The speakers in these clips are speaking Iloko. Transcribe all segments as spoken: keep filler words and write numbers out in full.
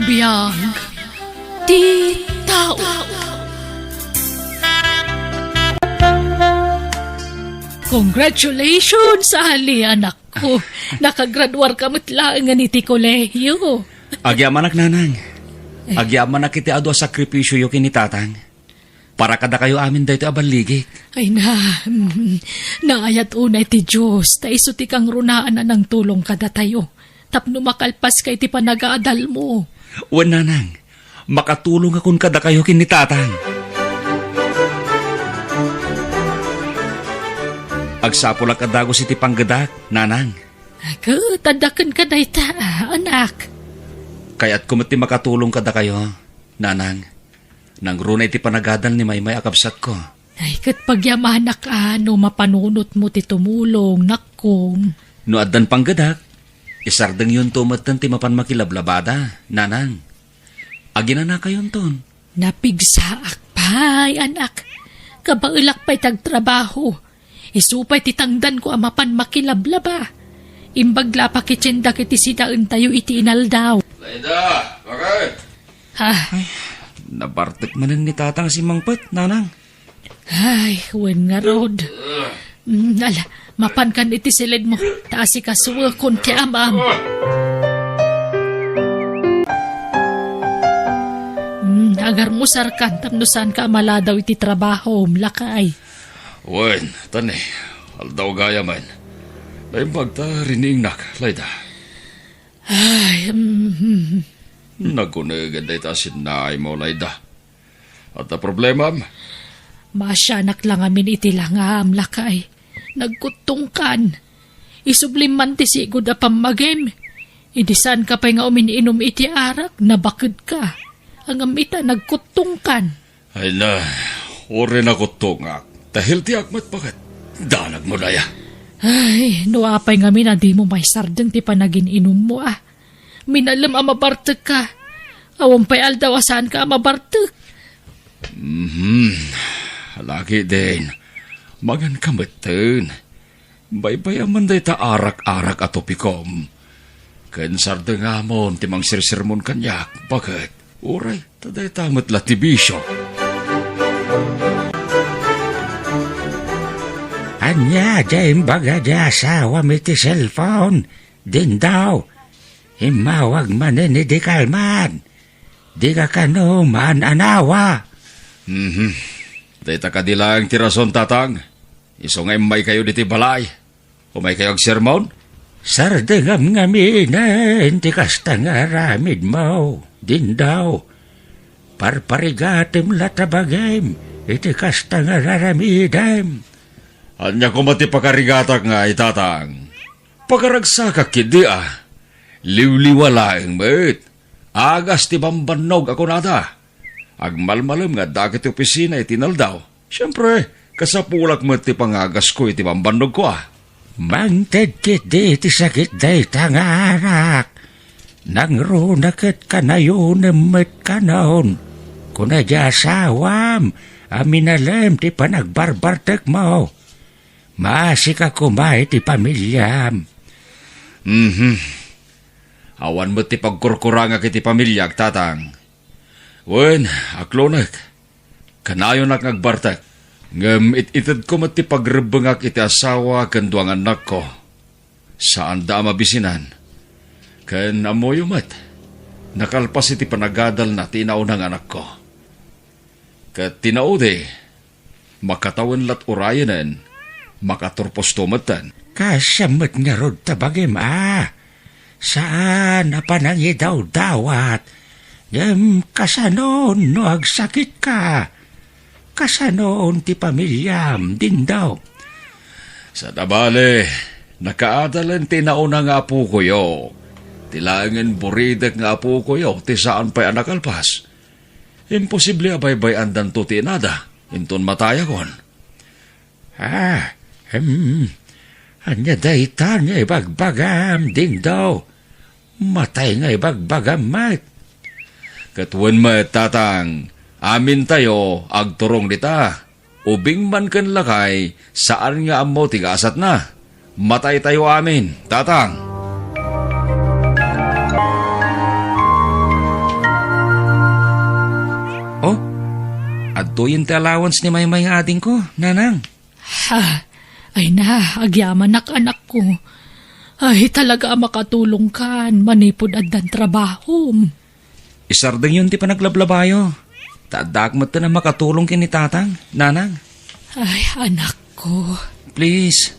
Biag ti tao. Congratulations, Ali, anakko. Nakagraduar ka met laeng iti kolehiyo. Agyamanak, Nanang. Agyamanak iti adu a sakripisioyo ken ni Tatang. Para kadakayo amin daytoy a balligik. Ay na, mm, naayat unay ti Dios, ta isu ti kangrunaan a nangtulong kadatayo, tapno makalpaska iti panagadalmo. Wen, Nanang, makatulongakon kadakayo ken ni Tatang. Agsapulak a dagus iti panggedak, Nanang. Ket, adda kenka dayta, anak. Kayatko met ti makatulong kadakayo, Nanang. Nangruna iti panagadal ni Maymay a kabsatko. Ay, ket pagyamanak a no mapanunotmo ti tumulong, nakkom. No addan panggedak, isardengyonto metten ti mapan makilablabada, Nanang. Aginanakayonton. Napigsaak pay, anak. Kabaelak pay ti agtrabaho. Isu pay ti tangdanko a mapan makilablaba. Imbag la a pakitiendak iti sinaentayo iti inaldaw. Laida, bakit? Ah. Ay, nabartek manen ni Tatang a simmangpet, Nanang. Ay, wen ngarud. Mm, ala, mapankan iti silidmo, ta asikasuekon ti amam. Mm, agarmusarkan tapno saanka a maladaw iti trabahom, lakay. Wen, tani, aldaw gayam. Naimbag ta riningnak, Laida. Ay, mm, mm. Nagunegen dayta a sinnaaymo, Laida. Adda problemam? Maasianak la ngamin iti langam, lakay. Nagkuttongkan. Isublim man ti sigud a pammagim. Idi saanka pay nga umin-inum iti arak, nabakedka. Ngem ita, nagkuttongkan. Ay na, uray nakuttongak. Ta healthy-ak met, baket. Danagmo daya. Ay, no apay ngamin a dimo maisardeng ti panagin-inummo, a. Minalem a mabartekka. Awan pay aldaw a saanka a mabartek. Mhm. Laki din. Manganka metten. Baybay-am man dayta arak-arak a topikom. Ken sardengamon ti mangsersermon kaniak, baket. Uray, ta dayta met la ti bisio. Ania diay imbaga diay asawam iti cellphone? Dindaw, immawag manen idi kalman. Dika kano maan-anawa. Mhm. Dayta kadi laeng ti rason, Tatang. Isu nga immaykayo ditoy balay. Umaykayo agsermon? Sardengam ngaminen ti kasta nga aramidmo, Dindaw. Parparigatem la ta bagim iti kasta nga raramidem. Ania koma ti pakarigatak ngay, Tatang? Pakaragsakak ketdi a. Liwliwa laeng met. Agas ti bambannog a kunada. Agmalmalem nga addaak iti opisina iti inaldaw. Siempre, kasapulak met ti pangagasko iti bambannogko a. Mangted ketdi iti sakit dayta nga arak. Nangruna ket kanayonem met kanon. Kuna diay asawam a minalem ti panagbarbartekmo. Maasika koma iti pamiliam. Mhm. Awan met ti pagkurkurangak iti pamiliak, Tatang. Wen, aklonek. Kanayonak nga agbartek. Ngem it-itedko met ti pagrebbengak iti asawa ken dua nga annakko. Saanda a mabisinan. Ken ammoyo met, nakalpas iti panagadalna ti inauna nga anakko. Ket ti naudi, makatawen lat urayenen, makaturposto metten. Kasla met ngarud ta bagim a, saan a panangidawdawat, ngem kasanon no agsakitka? Kasanon ti pamiliam, Dindaw? Saan a bale, nakaadalen ti nauna nga apokoyo. Ti laengen buridek nga apokoyo ti saan pay a nakalpas. Imposible a baybay-andanto ti inada, inton matayakon. Ah, hmm. Ania dayta nga ibagbagam, Dindaw? Matay nga ibagbagam met. Ket wen met, Tatang, amintayo agturong dita. Ubing man ken lakay, saan nga ammo ti gasatna. Mataytayo amin, Tatang. Tuyen ti allowance ni Maymay nga adingko, nanang. Ha? Ay na, agyamanak, anakko. Ay, talaga a makatulongkan manipud addan trabahom. Isardengyon ti panaglablabayo. Ta addaak metten a makatulong ken ni tatang, nanang. Ay, anakko. Please,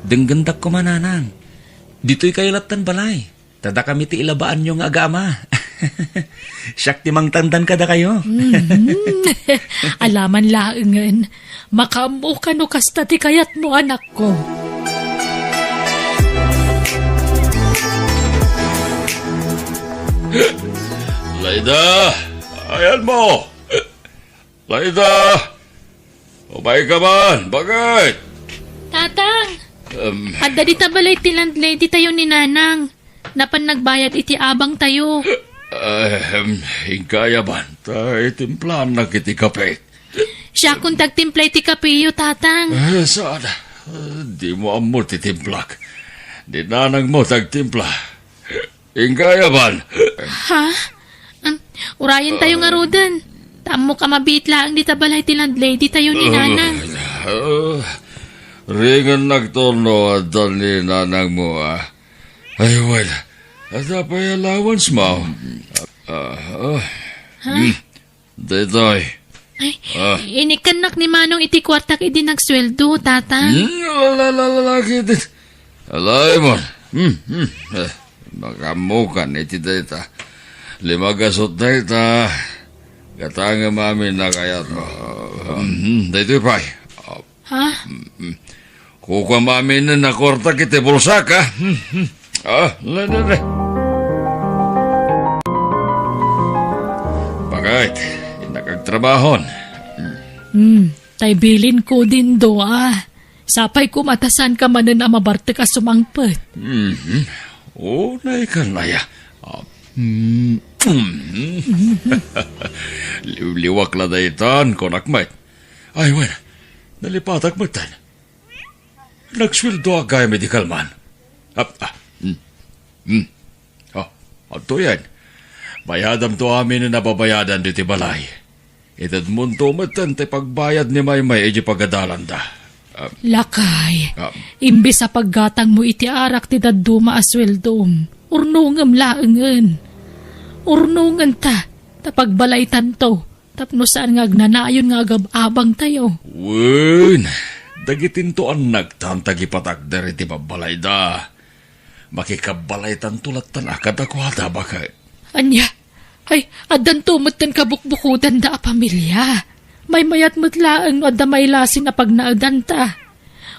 denggendak koma, nanang. Ditoy kayo lattan balay. Ta dakami ti ilabaanyo nga aga-ama. Siak ti mangtangdan kadakayo. Mhm. Alaman laengen, makaammoka no kasta ti kayatmo, anakko. Laida, ayanmo! Laida! Umayka man, bakit? Tatang! Em. Adda dita balay ti landlady tayo ni Nanang. Napan nagbayad iti abang tayo. Em, inka aya man, ta itimplaannak iti kape. Siakon ti agtimpla iti kapeyo, Tatang. Eh, saan? Eh, di mo ammo ti timplak. Ni nanangmo ti agtimpla. Inka aya man. Ha? Em, urayen tayo ngaruden. Ta ammok a mabiit laeng dita balay ti landlady tayo ni Nanang. Eh, ringen nagtorno adda ni nanangmo, ah. Ay, well, adda pay allowance mo. Ah, ah. Ha? Hmm. Daytoy. Ay, ah. Inikkannak ni Manong iti kuartak idi nagsueldo, Tatang. Hmm, la, la, la, la, la, kiti. Alay mo. Hmm, hmm. Eh, makaammokan iti dayta. Lima gasut dayta. Gatangem amin a kayatmo. Hmm, daytoy pay. Ah, Ha? Mm. Kukuam aminen a kuartak iti bulsak, ha? Mm, mm. Ah, la, la, la. Bakit? Innak agtrabahon. Mm. Hmm, tay bilinko, Dindo, ah. Sapay koma ta saanka manen a mabartek a sumangpet. Mhm. Unay ka, Naya. Ah, mm, mm. Liwliwak la daytan, kunak met. Ay, wen, nalipatak metten. Nagsueldoak gayam idi kalman. Ap-, ah, hmm. Hmm. Oh, adtoyen. Bayadamto amin a nababayadan ditoy balay. Itedmonto metten ti pagbayad ni Maymay idi pagadalanda. Ah. Lakay, ah, imbes a paggatangmo iti arak ti dadduma a sueldom, urnongem laengen. Urnongenta, ta pagbalaytanto. Tapno saan nga agnanayon nga agab-abangtayo. Wen, dagitinto annaktan ti agipatakder iti babbalayda. Makikabbalaytanto lattan a kadakuada, baket. Ania? Ay, addanto metten kabukbukudanda a pamilia. Maymayat met laeng no adda mailasin a pagnaedanta.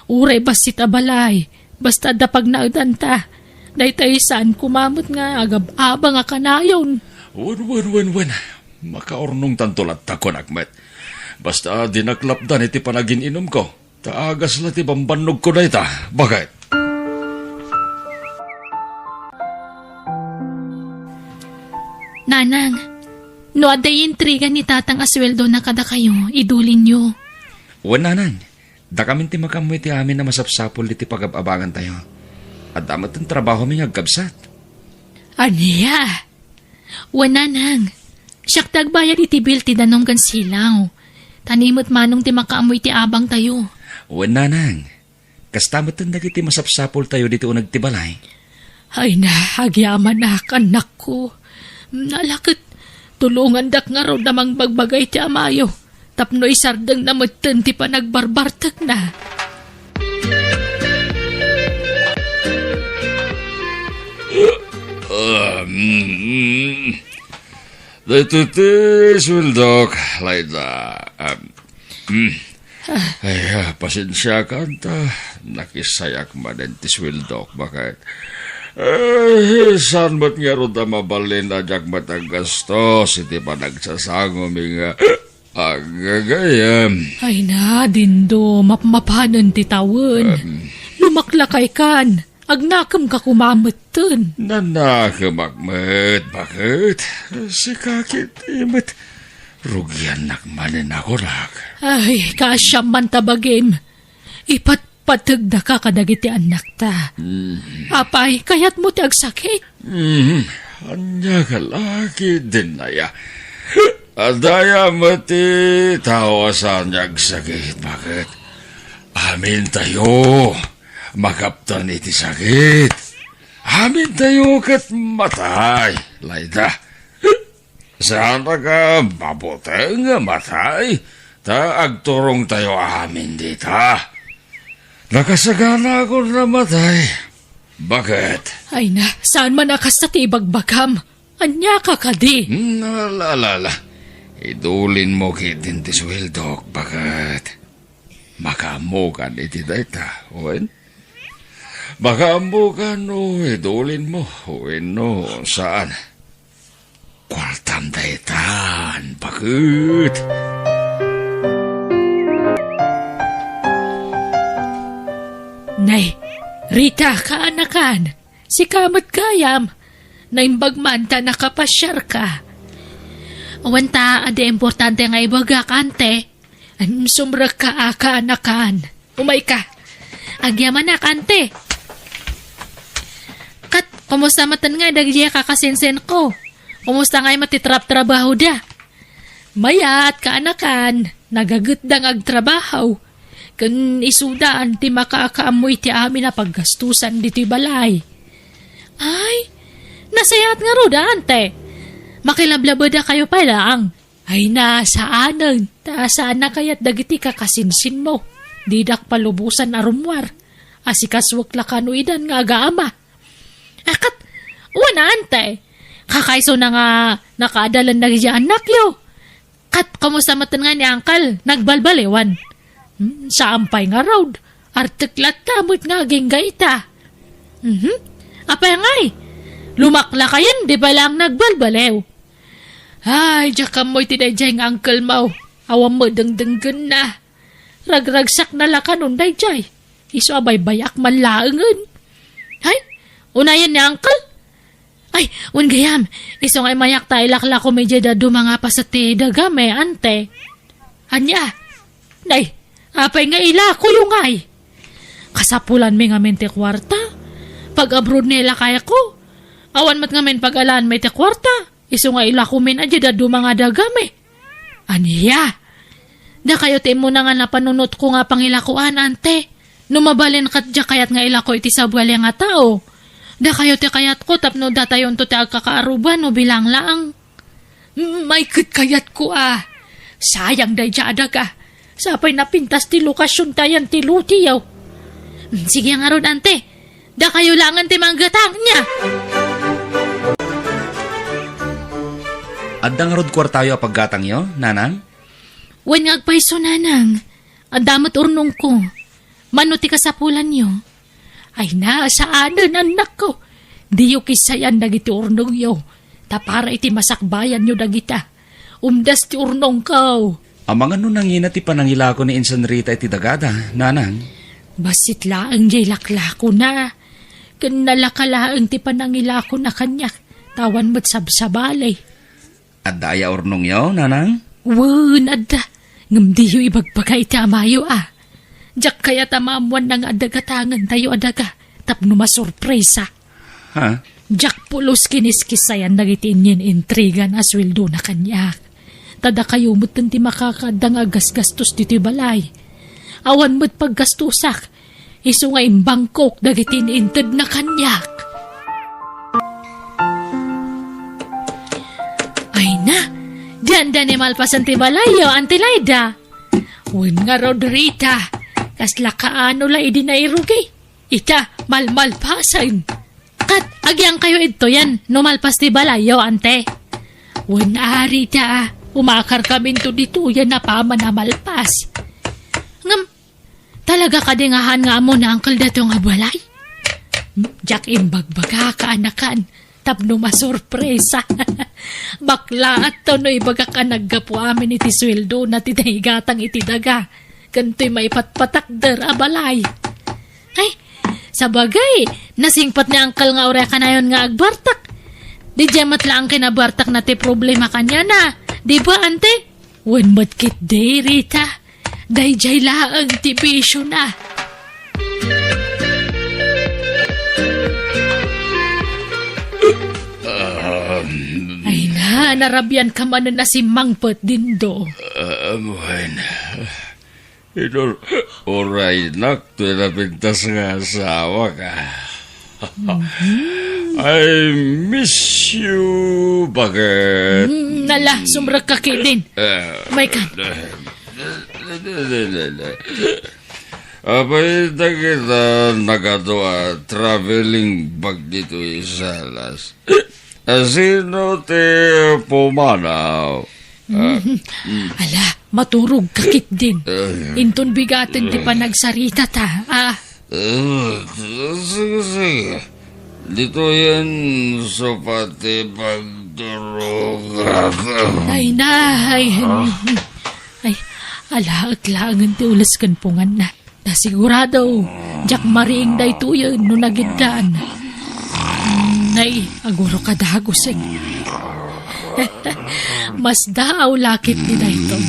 Uray bassit a balay, basta adda pagnaedanta. Daytay saan koma met nga agab-abang a kanayon. Wen, wen, wen, wen. Makaurnongtanto latta, kunak met. Basta dinak lapdan iti panagin-inumko. Ta agas la ti bambannogko dayta. Baket. Nanang, no adda intriga ni Tatang a sueldona kadakayo, idulinyo. Wen, Nanang. Dakamin ti makaammo iti amin a masapsapul iti pagab-abangantayo. Adda met ti trabahomi nga agkabsat. Ania? Wen, Nanang. Siak ti agbayad iti bill ti danum ken silaw. Ta ni met Manong ti makaammo iti abangtayo. Wen, Nanang. Kasta met dagiti masapsapultayo ditoy uneg ti balay. Ay na, agyamanak, annakko. Nalaket, tulongandak ngarud a mangbagbaga iti amayo tapno isardengna metten ti panagbarbartekna. Ah, mm, mm. Daytoy ti sueldok, Laida. Ah, mm. Ay, ah, pasensiakan ta nakisayak manen ti sueldok, baket. Eh, saan met ngarud a mabalin a diak met aggastos iti panagsasangomi nga aggagayam. Ay na, Dindo, mapmapanen ti tawen. Em. Lumaklakaykan. Agnakemka koma metten. Nanakemak met, baket? Sika ketdi met. Rugiannak manen a kunak. Ay, kaasiam man ta bagim. Ipatpategdaka kadagiti annakta. Mm. Apay, kayatmo ti agsakit? Mm. Ania ka la ketdin aya? Adda aya met ti tao a saan nga agsakit, baket? Amintayo makaptan iti sakit. Amintayo ket matay, Laida. Saantayo a mabuteng nga matay, ta agturongtayo amin dita. Nakasagana a namatay. Baket? Ay na, saan man a kasta ti ibagbagam? Ania ka kadi? Hmm, ala, ala, ala. Idulinmo ketdin ti sueldok, baket? Makaammokan iti dayta, wen? Makaammokan no idulinmo wenno saan. Kuartam daytan, baket. Nay, Rita, kaanakan. Sika met gayam. Naimbag man ta nakapasiarka. Awan ta, adi importante nga ibagak, ante. Sumrekka a, kaanakan. Umayka. Agyamanak, ante. Ket, kumusta met ngay dagiti kakasinsinko? Kumusta ngay met ti trabtrabahoda? Mayat, kaanakan. Nagagetda nga agtrabaho. Ken isuda ti makaakaammo iti amin a paggastusan ditoy balay. Ay, nasayaat ngarud, ante. Makilablabedakayo pay laeng. Ay na, saanen, ta saan a kayat dagiti kakasinsinmo. Didak palubosan a rummuar. Asikasuek la kano idan nga agaama. A ket, wen, ante. Kakaisuna nga nakaadalan dagiti annakyo. Ket kumusta met ngay ni Uncle? Nagbalbaliwan? Hmm, saan pay ngarud. Artek latta met nga agingga ita. Mhm. Apay ngay? Lumaklakayen, di ba lang nagbalbaliw? Ay, diak ammo iti daydiay nga uncle mo. Awan met dengdenggenna. Ragragsakna la kanon daydiay. Isu a baybayak man laengen. Hay, unayen ni uncle? Ay, wen gayam, isu nga immayak ta ilaklako mi diay dadduma nga paset ti dagami, ante. Ania? Nay, apay nga ilakoyo ngay? Kasapulanmi ngamin ti kuarta. Pag-abroad ni lakayko, awan met ngamin pag-alaanmi ti kuarta. Isu nga ilakomin a diay dadduma nga dagami. Ania? Dakayo ti immuna nga napanunotko nga pangilakoan, ante. No mabalin ket diak kayat nga ilako iti sabali nga tao. Dakayo ti kayatko tapno datayonto ti agkakaaruba no bilang laeng. Mm, ay ket kayatko a. Sayang daydiay a daga. Sapay napintas ti lokasiontayo ti lotiyo. Mm, sige ngarud, ante. Dakayo laengen ti manggatang, ania? Adda ngarud kuartayo a paggatangyo, nanang? Wen nga agpayso, nanang. Adda met urnongko. Mano ti kasapulanyo? Ay na, saanen, annakko. Diyo kissayan dagiti urnongyo. Ta para iti masakbayanyo dagita. Umdas ti urnongko. Amangan no nangina ti panangilako ni Insan Rita iti dagada, nanang? Bassit laeng diay laklakona. Ken nalaka laeng ti panangilakona kaniak. Ta awan met sabsabali. Adda aya urnongyo, nanang? Wen, adda. Ngem diyo ibagbaga iti amayo a. Diak kayat a maammoanna nga adda gatangentayo a daga tapno masurpresa. Ha? Diak pulos kiniskissayan dagiti inyen-intrigan a sueldona kaniak. Ta dakayo metten ti makakaadda nga aggasgastos ditoy balay. Awan met paggastosak. Isu nga imbangkok dagiti intedna kaniak. Ay na, dianda ni malpasen ti balayyo, Auntie Laida. Wen ngarud, Rita, kasla kaano la idi nairugi? Ita, malmalpasen. Ket agyangkayo idtoyen no malpas ti balayyo, ante? Wen a, Rita, umakarkaminto ditoyen a paman a malpas. Ngem, talaga kadi nga haan nga ammo ni Uncle daytoy nga balay? Hmm, diak imbagbaga, kaanakan, tapno masurpresa. Baklaat no ibagak a naggapu amin iti sueldona ti naigatang iti daga ken toy maipatpatakder a balay. Ay, sabagay, nasingpet ni Uncle nga uray kanayon nga agbartek. Didiay met laeng kinabartekna ti problema kaniana. Di ba, ante? Wen met ketdi, Rita. Daydiay laeng ti bisiona. Ah, Ay na, narabian ka manen a simmangpet, Dindo. Ah, wen. Inur-, uraynak toy napintas nga asawak. I miss you, bakit? Mm, nala, sumrek ka ketdin. Eh, May ka. Apay, dagita nagadu a traveling bag ditoy Salas. Sino ti pumanaw? Ah, mm. Ala, maturog ka ketdin. Eh. Inton bigaten ti panagsaritata. Ah. Eh, sige, sige. Ditoyen sa pati pagturog. Ay, nay. Ay, alaek laengen ti ules ken punganna. Ta sigurado, diak mariing daytoyen no nagiddan. Nay, aguro ka dagusen. Masdaaw la ketdi daytoy.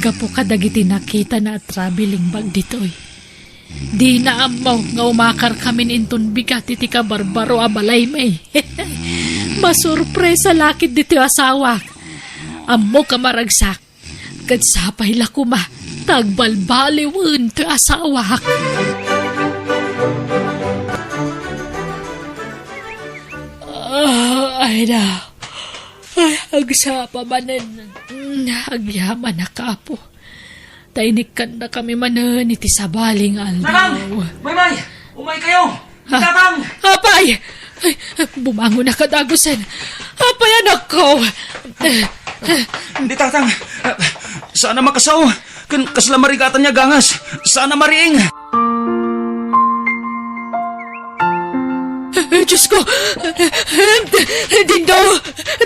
Gapu kadagiti nakitana a traveling bag ditoy. Dina ammo nga umakarkamin inton bigat iti kabarbaro a balaymi. Masurpresa la ketdi ti asawak. Ammok a maragsak. Ket sapay la koma ta agbalbaliwen ti asawak. Ah, ay na. Ay, agsapa manen. Mm, agyamanak, Apo. Ta inikkannakami manen iti sabali nga aldaw. Nanang! Maymay! Umaykayo! Ah, Tatang! Apay! Ay, bumangon a kadagusen. Apay, anakko! Ni Tatang, ah, saan a makasao? Ken kasla marigatan nga gangas. Saan a mariing. Eh, Diyos ko! Eh, Dindo!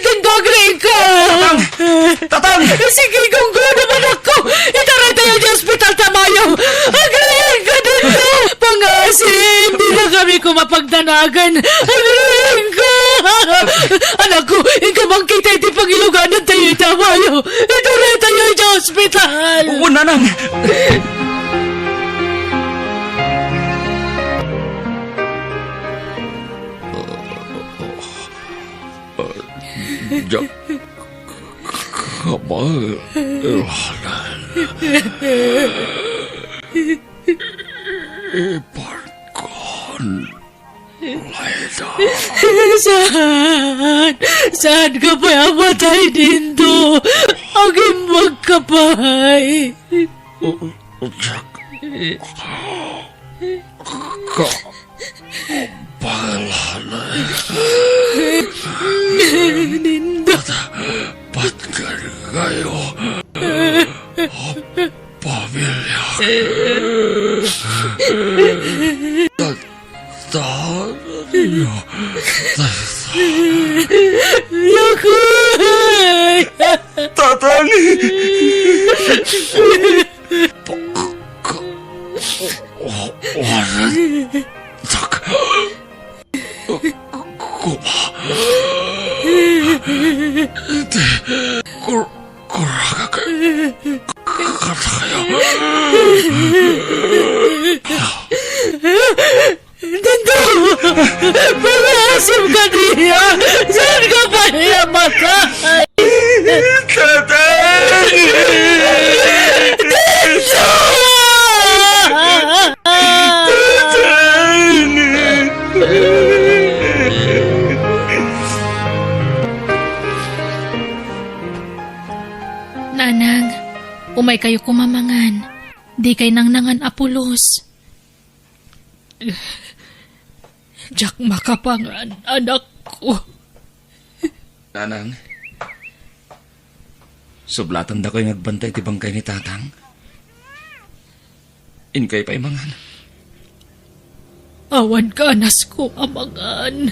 Dindo, agriing ka! Tatang! Tatang! Sige, gunggo naman ako! Itaratayo di ospital, tamayo! Agriing ka, Dindo! Pangasim! Di na kami kumapagdanagan! Agriing ka! Anak ko, inka mangkita iti pangiluganan tayo, itamayo! Itaratayo di ospital! Oo, nanang! Diak kabaelan. Ipankon layda. Saan? Saan ka pay a matay, Dindo? Agimbag ka pay. Diak ka Balana. Ninda. Pat-, patgan kayo. Pamilya. Tatanan niyo. Lakoy! Tatang! Pagka-, o-, oras. Tak-, kuma. Iti kur-, kuragak. Katakayo. Dindo! Palasim ka niya! Saan ka pa niya matay? Tatay! Dindo! Tatay! Nanang, umay kayo kumamangan. Di kay nangnangan a pulos. Diak makapangan, anakko. Nanang, sublatandakoy nga agbantay ti bangkay ni Tatang. Inkay pay mangan. Awan kaanasko a mangan.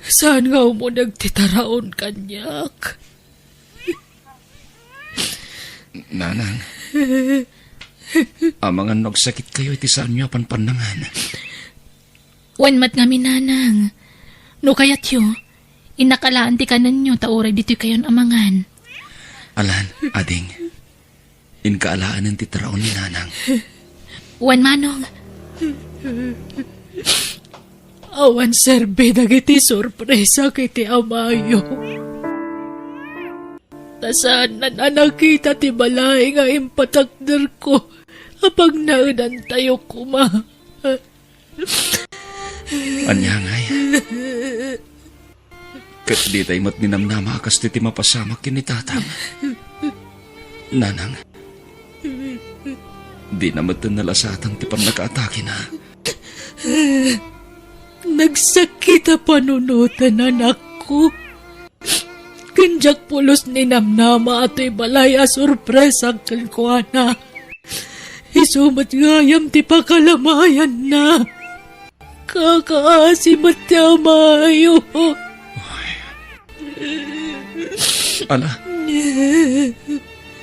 Saan nga umuneg ti taraon kaniak? Nanang, amangan no agsakitkayo iti saanyo a panpannangan. Wen met ngamin, Nanang. No kayatyo, innak alaen ti kanenyo ta uray ditoykayon a mangan. Alan, ading. Inka alaenen ti taraon ni Nanang. Wen, Manong. Awan serbi dagiti sorpresak iti amayo. Ta saannan a nakita ti balay nga impatakderko a pagnaedantayo koma. Ania ngay? Ket ditay met ninamnama a kastoy ti mapasamak ken ni tatang. Nanang, dina met nalasatan ti pannakaatakena. Nagsakit a panunoten, anakko. Ken diak pulos ninamnama a toy balay a sorpresak kenkuana. Isu met gayam ti pakalamayanna. Kakaasi met ti amayo. Ala,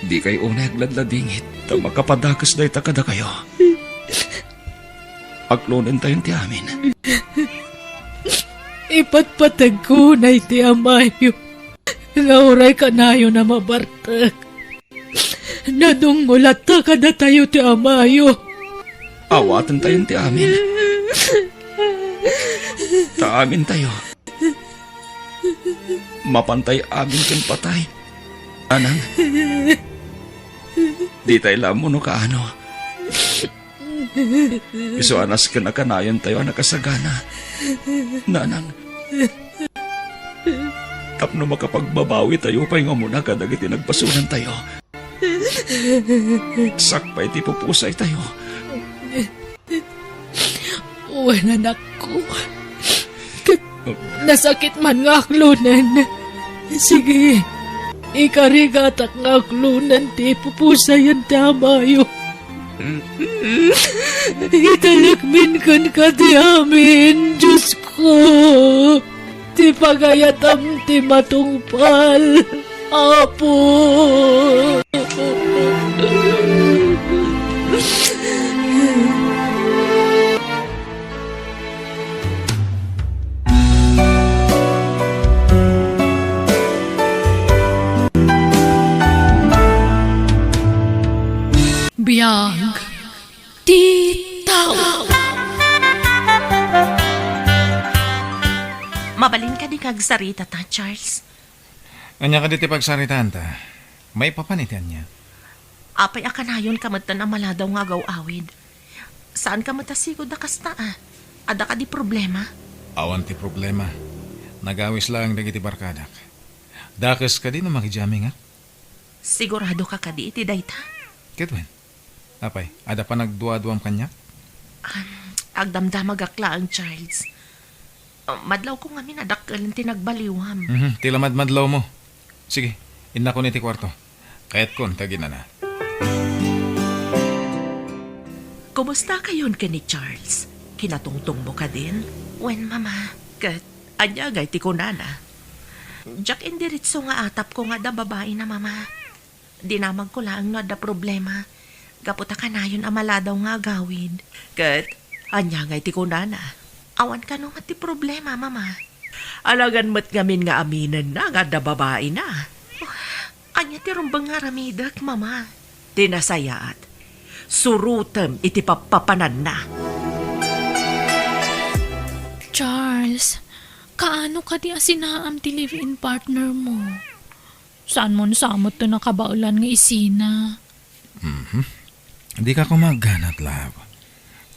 dikay unay agladladingit ta makapadakes dayta kadakayo. Aklonentayon ti amin. Ipatpategko unay ti amayo nga uray kanayon a mabartek. Nadungngol latta kadatayo ti amayo. Awatentayon ti amin. Ta amintayo, mapantay amin ken patay. Nanang, ditay la ammo no kaano. Isu a nasken a kanayontayo a nakasagana. Nanang, tapno makapagbabawitayo pay nga umuna kadagiti nagbasolantayo. Sakbay ti pupusaytayo. Wen, anakko. Ket nasakit man nga aklonen. Sige, ikarigatak nga aklonen ti pupusayan ti amayo. Italekmin kenka ti amin, Diosko. Ti pagayatam ti matungpal, Apo. Biag ti tao. Mabalin kadi nga agsarita ta, Charles? Ania kadi ti pagsaritaanta? Maipapan iti ania? Apay a kanayonka metten a maladaw nga agaw-awid? Saanka met a sigud a kasta, a? Adda kadi problema? Awan ti problema. Nagawis laeng dagiti barkadak. Dakes kadi no makidiami nga? Siguradoka kadi iti dayta? Ket wen, apay, adda panagduaduam kaniak? Am, agdamdamagak laeng, Charles. Ah, madlawko ngamin a dakkel ti nagbaliwam. Mhm, ti la madmadlawmo. Sige, innakon iti kuarto. Kayatkon ta aginana. Kumustakayon ken ni Charles? Kinatungtongmo kadin? Wen, Mama. Ket ania ngay ti kunana? Diak indiretso nga atapko nga adda babaina, Mama. Dinamagko laeng no adda problema, gapu ta kanayon a maladaw nga agawid. Ket ania ngay ti kunana? Awan kano met ti problema, Mama. Alagan met ngamin nga aminenna nga adda babaina. Ania ti rumbeng nga aramidek, Mama? Ti nasayaat, surotem iti pappapananna. Charles, kaano kadi a sinaam ti live-in partner mo? Saanmon sa met ti nakabaelan nga isina? Mhm. Dika koma agganat, love.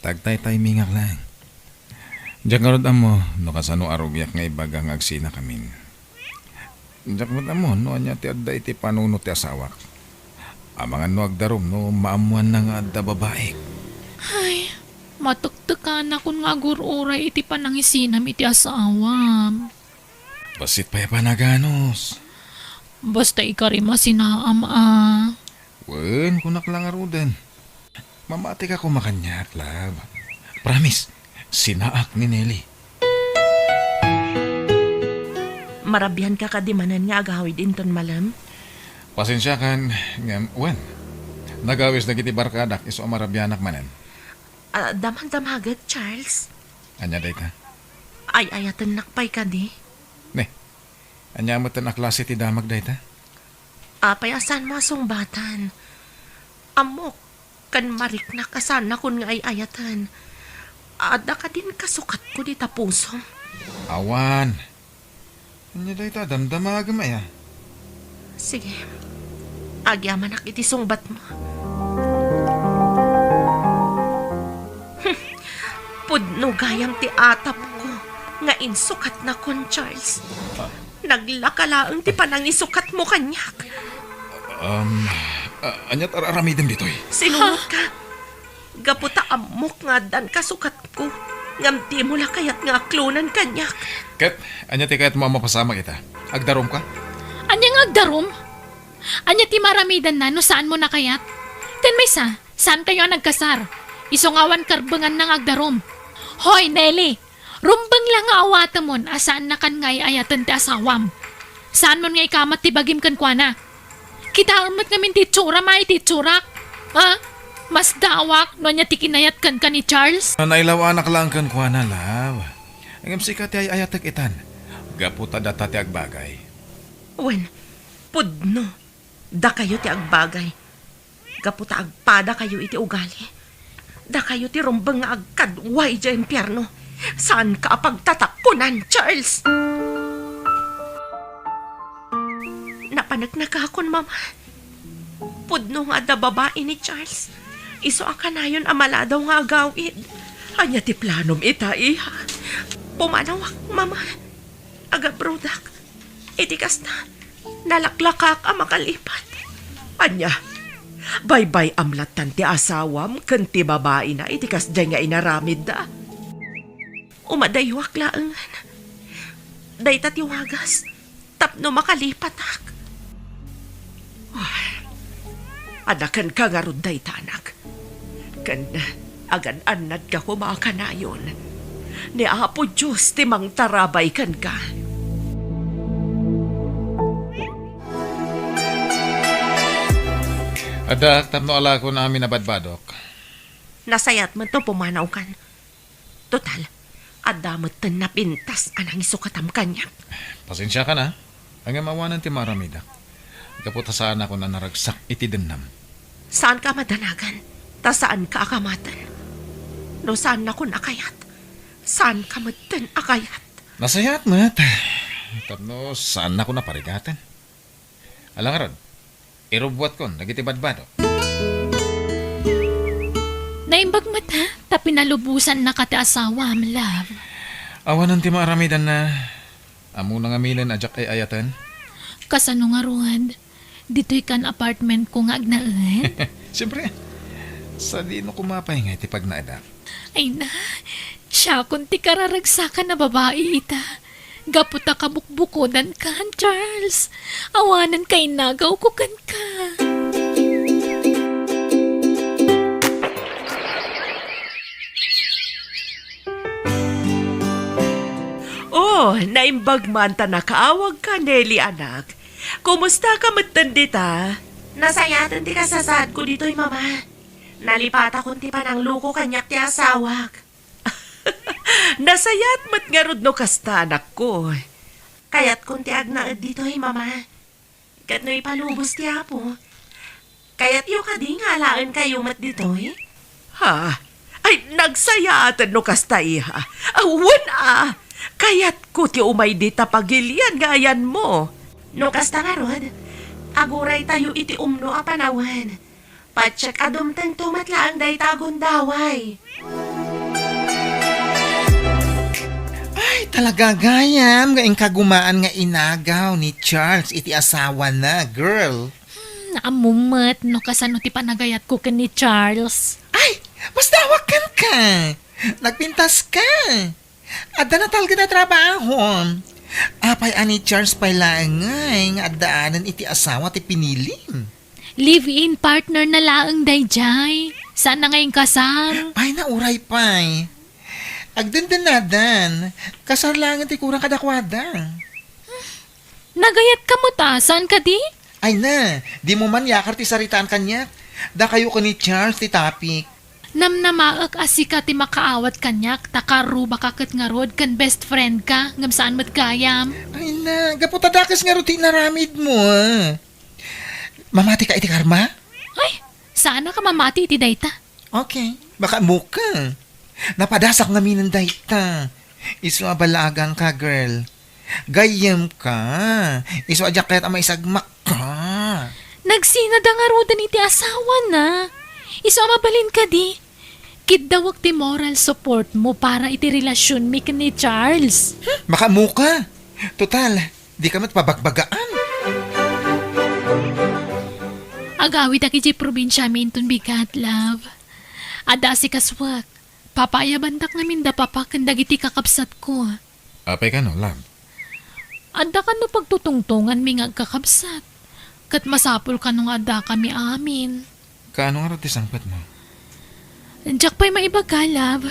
Tagtaytaymingak laeng. Diak ngarud ammo no kasano a rugiak nga ibaga nga agsinakamin. Diak met ammo no ania ti adda iti panunot ti asawak. Amangan no agdarum no maammoanna nga adda babaik. Ay, matektekanakon nga agur-uray iti panangisinam iti asawam. Bassit pay a panaganus. Basta ikarim a sinaam a. Wen, kunak la ngaruden. Mamatika koma kaniak, love. Promise, sinaak ni Nelly. Marabianka kadi manen nga agawid inton malem? Pasensiakan, ngem, wen. Nagawis dagiti barkadak isu a marabianak manen. Ah, damagdamagek, Charles. Ania dayta? Ay-ayatennak pay kadi? Ne, ania metten a klase ti damag dayta? Apay a saanmo a sungbatan? Ammok, ken mariknak a saannakon nga ay-ayaten. Adda kadin kasukatko dita pusom? Awan. Ania dayta damdamagem aya? Sige. Agyamanak iti sungbatmo. Pudno gayam ti atapko nga insukatnakon, Charles. Ah. Naglaka laeng ti panangisukatmo kaniak. Um, a-, aniat ar-aramidem ditoy? Sinungotka. Gapu ta ammok nga addan kasukatko, ngem dimo la kayat nga aklonen kaniak. Ket ania ti kayatmo a mapasamak ita? Agdarumka? Ania nga agdarum? Ania ti maaramidanna no saanmo a kayat? Ken maysa, saankayo a nagkasar. Isu nga awan karbenganna nga agdarum. Hoy, Nelly! Rumbeng la nga awatemon a saannakan nga ay-ayaten ti asawam. Saanmon nga ikamat ti bagim kenkuana. Kitaem met ngamin ti itsuram a iti itsurak. Ha? Masdaawak no ania ti kinayat kenka ni Charles? Nailawanak laeng kenkuana, love. Ngem sika ti ay-ayatek itan. Gapu ta data ti agbagay. Wen, pudno. Dakayo ti agbagay. Gapu ta agpadakayo iti ugali. Dakayo ti rumbeng nga agkadua idiay impierno. Saanka a pagtataponan, Charles! Napaneknekakon, Mama. Pudno nga adda babai ni Charles. Isu a kanayon a maladaw nga agawid. Ania ti planom ita, iha? Pumanawak, Mama. Agabrodak. Iti kasta, nalaklakak a makalipat. Ania, baybay-am lattan ti asawam ken ti babaina iti kasdiay nga inaramidda? Umadayuak laengen. Dayta ti wagas tapno makalipatak. Ah, adakenka ngarud dayta, anak. Ken agan-annadka koma a kanayon. Ni Apo Dios ti mangtarabay kenka. Addaak tapno alakon amin a badbadok. Nasayaat met no pumanawkan. Total, adda metten napintas a nangisukatam kaniak. Pasensiakan a, ngem awanen ti maaramidak. Gapu ta saanakon a naragsak iti dennam. Saanka a madanagan, ta saanka a kamaten. No saannakon a kayat, saanka metten a kayat. Nasayaat met, tapno saannakon a parigaten. Ala ngarud, irubbuatkon dagiti badbadok. Naimbag met, ha? Ta pinalubosannaka ti asawam, love. Awanen ti maaramidanna. Ammona ngamin a diak ay-ayaten. Kasano ngarud? Ditoy kan apartment ko nga agnaed? Siyempre. Sadino koma pay nga iti pagnaedak? Ay na, siakon ti kararagsakan a babai ita. Gapu ta kabukbukodankan, Charles. Awanen kainagawko kenka. Oh, naimbag man ta nakaawagka, Nelly, anak. Kumustaka metten dita? Nasayaten ti kasasaadko ditoy, Mama. Nalipatakon ti panangluko kaniak ti asawak. Nasayaat met ngarud no kasta, anakko. Kayatkon ti agnaed ditoy, Mama. Ket no ipalubos ti Apo, kayatyo kadi nga alaenkayo met ditoy? Ha? Ay, nagsayaaten no kasta, iha. Ah, wen a! Kayatko ti umay dita pagilian nga ayanmo. No kasta ngarud, aguraytayo iti umno a panawen. Patiek a dumtengto met laeng dayta a gundaway. Ay, talaga gayam nga inkagumaan nga inagaw ni Charles iti asawana, girl. Hmm, naammo met no kasano ti panagayatko ken ni Charles. Ay, masdaawak kenka. Nagpintaska. Adda natalged a trabaho. Apay a ni Charles pay laeng ngay nga addaanen iti asawa ti pinilim? Live-in partner na laeng daydiay. Saan na nga inkasar? Ay, nauray pay. Agdendennadan. Kasar laengen ti kurang kadakuada. Nagayatka met a, saan kadi? Ay na, dimo man yakar ti saritaan kaniak. Dakayo ken ni Charles ti topic. Namnamaek a sika ti makaawat kaniak, ta karrubaka ket ngarud ken best friend ka, ngem saan met gayam. Ay na, gapu ta dakes ngarud ti inaramidmo, ah. Mamatika iti karma? Ay, saan a ka mamati iti dayta. Okay, baka muka. Napadasak ngaminen dayta. Isu a ballaaganka, girl. Gayyemka. Isu a diak kayat a maisagmakka. Nagsinada ngaruden iti asawana. Isu a mabalin kadi. Kiddawek ti moral support mo para iti relasionmi ken ni Charles. Hmm, makaammoka. Total, dika met pabagbagaan. Agawidak idiay probinsiami inton bigat, love. Adda asikasuek. Papaayabandak ngamin da papa ken dagiti kakabsatko. Apay kano, love? Adda kano pagtutungtonganmi nga agkakabsat. Ket masapul kano nga addakami amin. Kaano ngarud ti sangpetmo? Diak pay maibaga, love.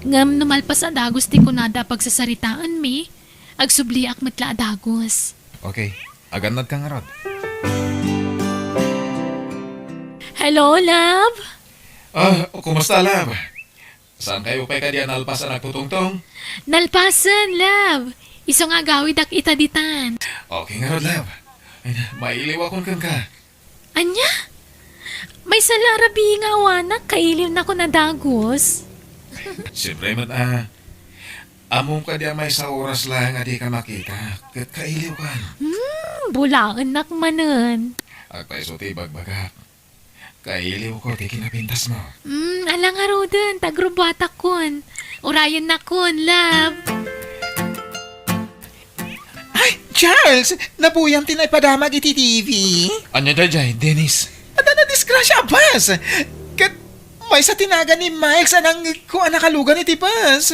Ngem no malpas a dagus ti kunada a pagsasaritaanmi, agsubliak met la a dagus. Okay. Agannadka ngarud. Hello, love? Ah, kumusta, love? Saan kayo pay kadi a nalpas a nagtutungtong? Nalpasen, love. Isu nga agawidak ita ditan. Okay ngarud, love. Ay, mailiwakon kenka. Ania? Maysa la a rabii nga awanak, kailiwnakon a dagus. Siyempre met, ah. Ammom kadi a maysa oras laeng a dika makita, ket kailiwkan. Hmm, bulaennak manen. Agpayso ti ibagbagak. Kailiwko ti kinapintasmo. Hmm, ala ngaruden, tagrubuatakon. Urayennakon, love. Ay, Charles! Nabuyam ti naipadamag iti T V. Ania daydiay, Dennis? Adda nadisgrasya a bus. Ket maysa ti nagan ni Miles a nangngegko a nakalugan iti bus.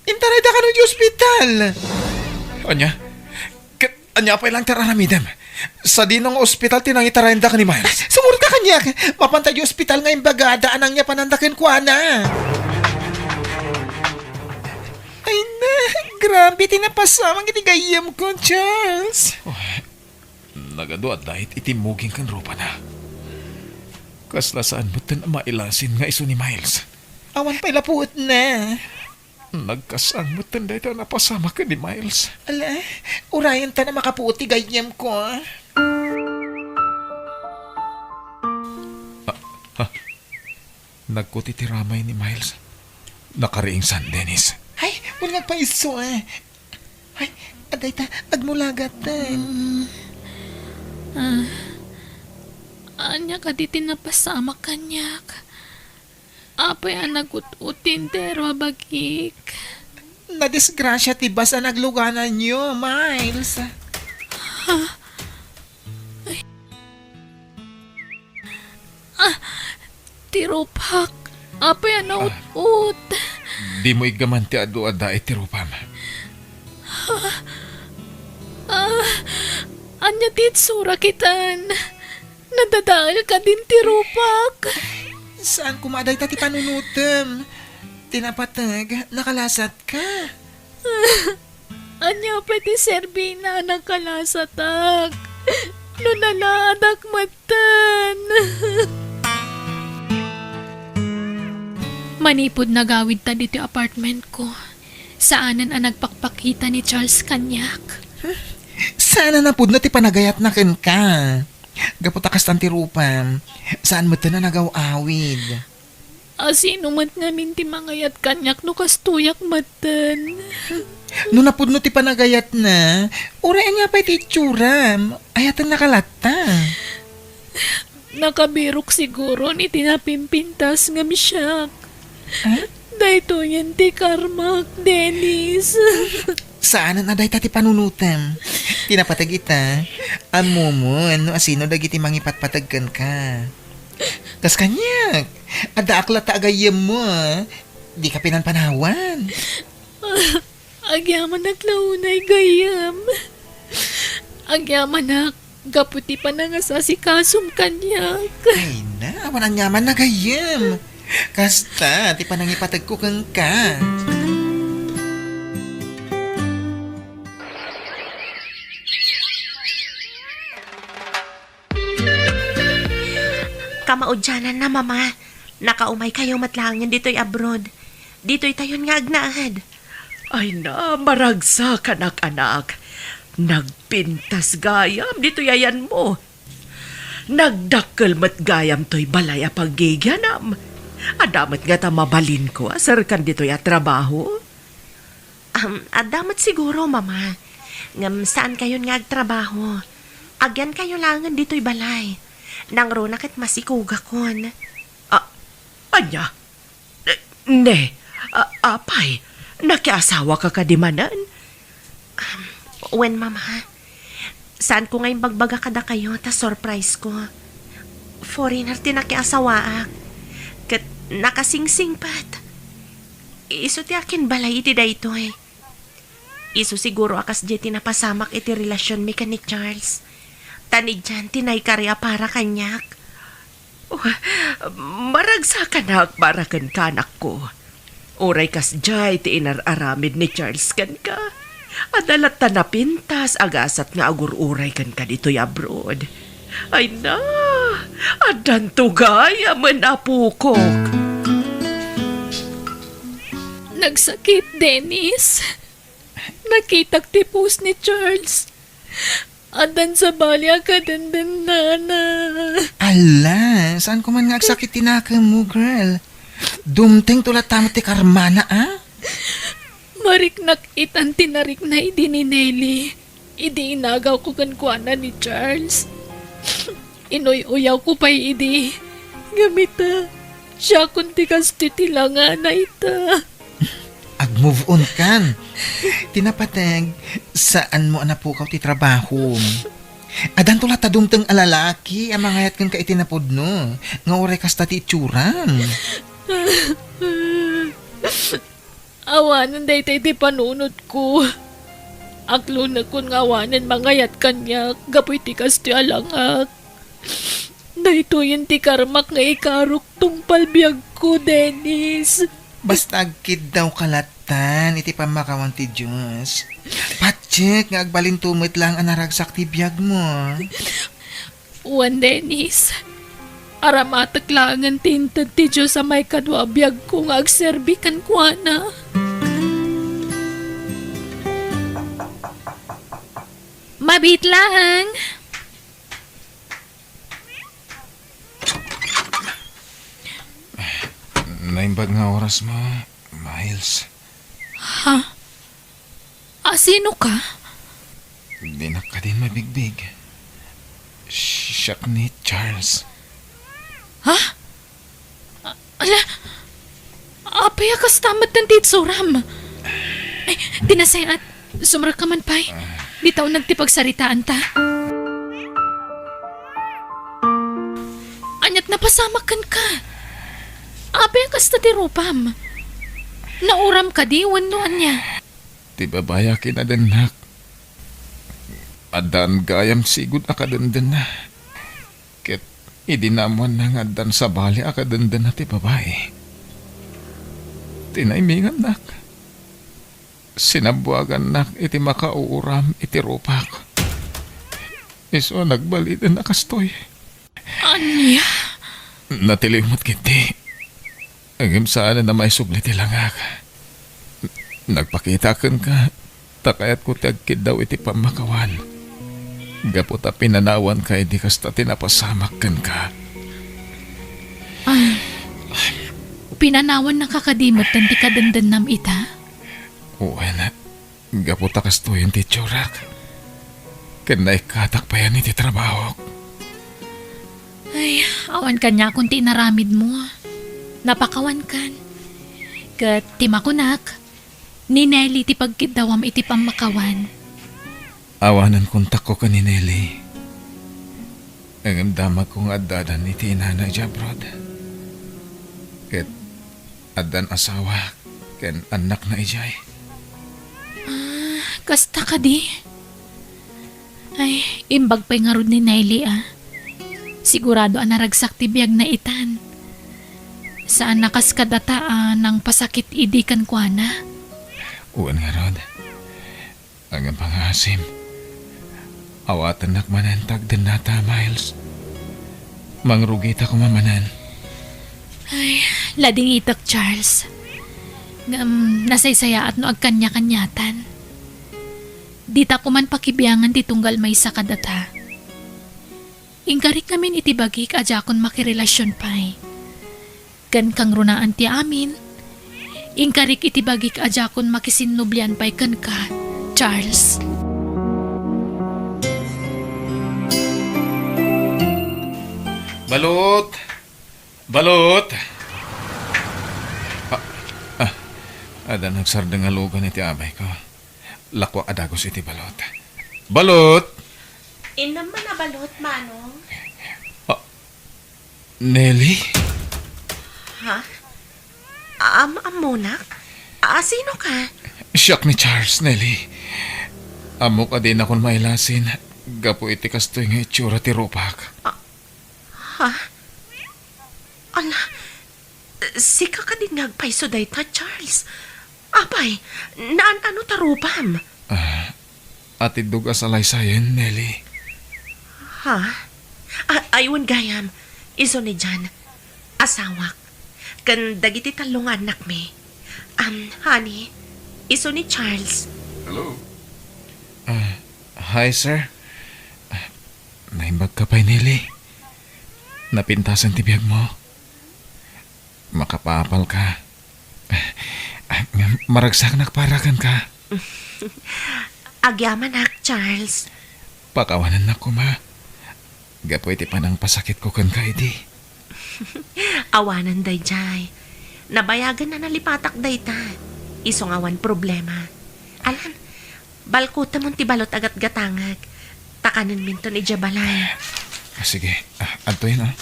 Intarayda kano iti ospital. Ania? Ket ania pay laeng ti ar-aramidem? Sadino nga ospital ti nangitarayenda ken ni Miles? Sumurot ka kaniak. Mapanta iti ospital nga imbagada a nangyapananda kenkuana. Ay na, grabe ti napasamak iti gayyemko, Charles. Oh, nagadu a diet iti muging ken rupana. Kasla saan metten a mailasin nga isu ni Miles. Awan pay la puetna. Nagkasang metten dayta a napasamak ken ni Miles. Ala, urayenta a makapuot ti gayyemko. Ah, ah. Nagkuti ti ramay ni Miles. Nakariingsan, Dennis. Ay, wen nga agpayso, ah. Ay, adda ita, agmulagatan. Mm. Ah. Ania kadi ti napasamak kaniak? Apay a nagut-ot ti entero a bagik? Nadisgrasya ti bus a naglugananyo, Miles. Ha? Ay. Ah, ti rupak. Apay a naut-ot. Dimo iggaman ti adu a daet ti rupam. Ah, ah, ania ti itsurak itan? Nadadael kadin ti rupak. Saan koma a dayta ti panunotem. Ti napateg, nakalasatka. Ania pay ti serbina a nakalasatak? No nalaadak metten. Manipud nagawidta ditoy apartmentko, saanen a nagpakpakita ni Charles kaniak. Saan a napudno ti panagayatna kenka. Gapu ta kastan ti rupam, saan metten a nagaw-awid. A sino met ngamin ti mangayat kaniak no kastoyak metten? No napudno ti panagayatna, uray ania pay ti itsuram, ayatennaka latta. Nakabirok siguron iti napimpintas ngem siak. Ah? Daytoyen ti karmak, Dennis. Saanen a dayta ti panunotem. Ti napateg ita, ammomon no asino dagiti mangipatpateg kenka. Kas kaniak, addaak latta a gayyemmo, a dika pinanpanawan. Agyamanak la unay gayyem. Agyamanak gapu ti panangasasikasom kaniak. Ay na, awan aniaman a gayyem. Kasta ti panangipategko kenka. Kamaudiananna, Mama. Nakaumaykayo met laengen ditoy abroad. Ditoytayon nga agnaed. Ay na, maragsak, anak-anak. Nagpintas gayam ditoy ayanmo. Nagdakkel met gayam toy balay a paggigianam. Adda met ngata mabalinko a serkan ditoy a trabaho? Um, adda met siguro, Mama. Ngem saankayon nga agtrabaho. Agyankayo laengen ditoy balay. Nangruna ket masikugakon. Ah, ania? Eh, ne, a-, apay, nakiasawaka kadi manen? Um, wen, Mama. Saanko nga imbagbaga kadakayo ta surprise ko. Foreigner ti nakiasawaak. Ket nakasingsingpet. Isu ti akinbalay iti daytoy. Isu siguro a kasdiay ti napasamak iti relasionmi ken ni Charles. Ta ni Jan ti naikari a para kaniak. Oh, maragsakanak para kenka, anakko. Uray kasdiay ti inar-aramid ni Charles kenka. Adda latta napintas a gasat nga agur-uray kenka ditoy abroad. Ay na, addanto gayam, apokok. Nagsakit, Dennis. Nakitak ti post ni Charles. Addan sabali a kadendennana. Ala, saanko man nga agsakit ti nakemmo, girl. Dumtengto latta met ti karmana, a? Mariknak itan ti narikna idi ni Nelly. Idi inagawko kenkuana ni Charles. Inuy-uyawko pay idi. Ngem ita, siakon ti kastoy ti langana ita. Ag-move on kan. Ti napateg, saanmo a napukaw ti trabahom. Addanto latta dumteng a lalaki a mangayat kenka iti napudno, nga uray kasta ti itsuram. Awanen dayta iti panunotko. Aklonekon nga awanen mangayat kaniak gapu iti kastoy a langak. Daytoyen ti karmak nga ikarok tungpal biagko, Dennis. Basta agkiddawka lattan iti pammakawan ti Dios. Patiek nga agbalinto met laeng a naragsak ti biagmo. Wen, Dennis, aramatek laengen ti inted ti Dios a maikadua a biagko nga agserbi kenkuana. Mabiit laeng. Naimbag nga orasmo, Miles. Ha? A, sino ka? Dinak kadin mabigbig. Siak ni Charles. Ha? A-, ala, apay a kasta met ti itsuram? Ay, ti nasayaat, sumrekka man pay. Dita uneg ti pagsaritaanta. Aniat napasamak kenka? Apay a kasta ti rupam? Nauram kadi wenno ania? Ti babai a kinadennak, addaan gayam sigud a kadendenna. Ket idi naammoanna nga addan sabali a kadendenna ti babai, tinaimingannak. Sinabbuagannak iti makauuram iti rupak. Isu a nagbalinen a kastoy. Ania? Natiliw met ketdi. Ngem saanen a maisubli ti langak. Nagpakita kenka, ta kayatko ti agkiddaw iti pammakawan. Gapu ta pinanawanka idi kasta ti napasamak kenka. Ah, pinanawannaka kadi metten ti kadendennam ita? Wen, gapu ta kastoyen ti itsurak. Ken naikkatak payen iti trabahok. Ay, awan kaniakon ti inaramidmo. Napakawankan. Ket ti makunak, ni Nelly ti pagkiddawam iti pammakawan. Awanen kontakko ken ni Nelly. Ngem damagko nga addadan iti inana idiay abroad. Ket addan asawa ken annakna idiay. Ah, kasta kadi? Ay, imbag pay ngarud ni Nelly, a. Sigurado a naragsak ti biagna itan. Saan a kas kadata a nangpasakit idi kenkuana. Wen ngarud. Ngem pangaasim, awatennak manen ta agdennata, Miles. Mangrugita koma manen. Ay, ladingitek, Charles. Ngem nasaysayaat no agkaniakaniatan. Dita koman pakibiangan ti tunggal maysa kadata. Inkarik ngamin iti bagik a diakon makirelasion pay. Ken kangrunaan ti amin, inkarik iti bagik a diakon makisinnublian pay kenka, Charles. Balut! Balut! Ah, ah, adda nagsardeng a lugan iti abayko. Lakuak a dagus iti balut. Balut! Innem man a balut, Manong. Ah, Nelly? Ha? Am-, ammonak? A, sino ka? Siak ni Charles, Nelly. Ammok a dinakon mailasin gapu iti kastoy nga itsura ti rupak. Ah, ha? Ala, sika kadi nga agpayso dayta, Charles? Apay, naan-ano ta rupam? Ah, atiddog a salaysayen, Nelly. Ha? A-, aywan gayam. Isu ni Jan, asawak, ken dagiti tallo nga annakmi. Um, honey, isu ni Charles. Hello. Ah, hi, sir. Ah, naimbag ka pay, Nelly. Napintasan ti biagmo. Makapaapal ka. Ah, ngem maragsaknak para kenka. Agyamanak, Charles. Pakawanennak koma. Gapu iti panangpasakitko kenka idi. Awanen daydiay. Nabayagen a nalipatak dayta. Isu nga awan problema. Alan, balkutemon ti balut a gatgatangek. Ta kanenminton idiay balay. Ah, sige. Ah, adtoyen, ah.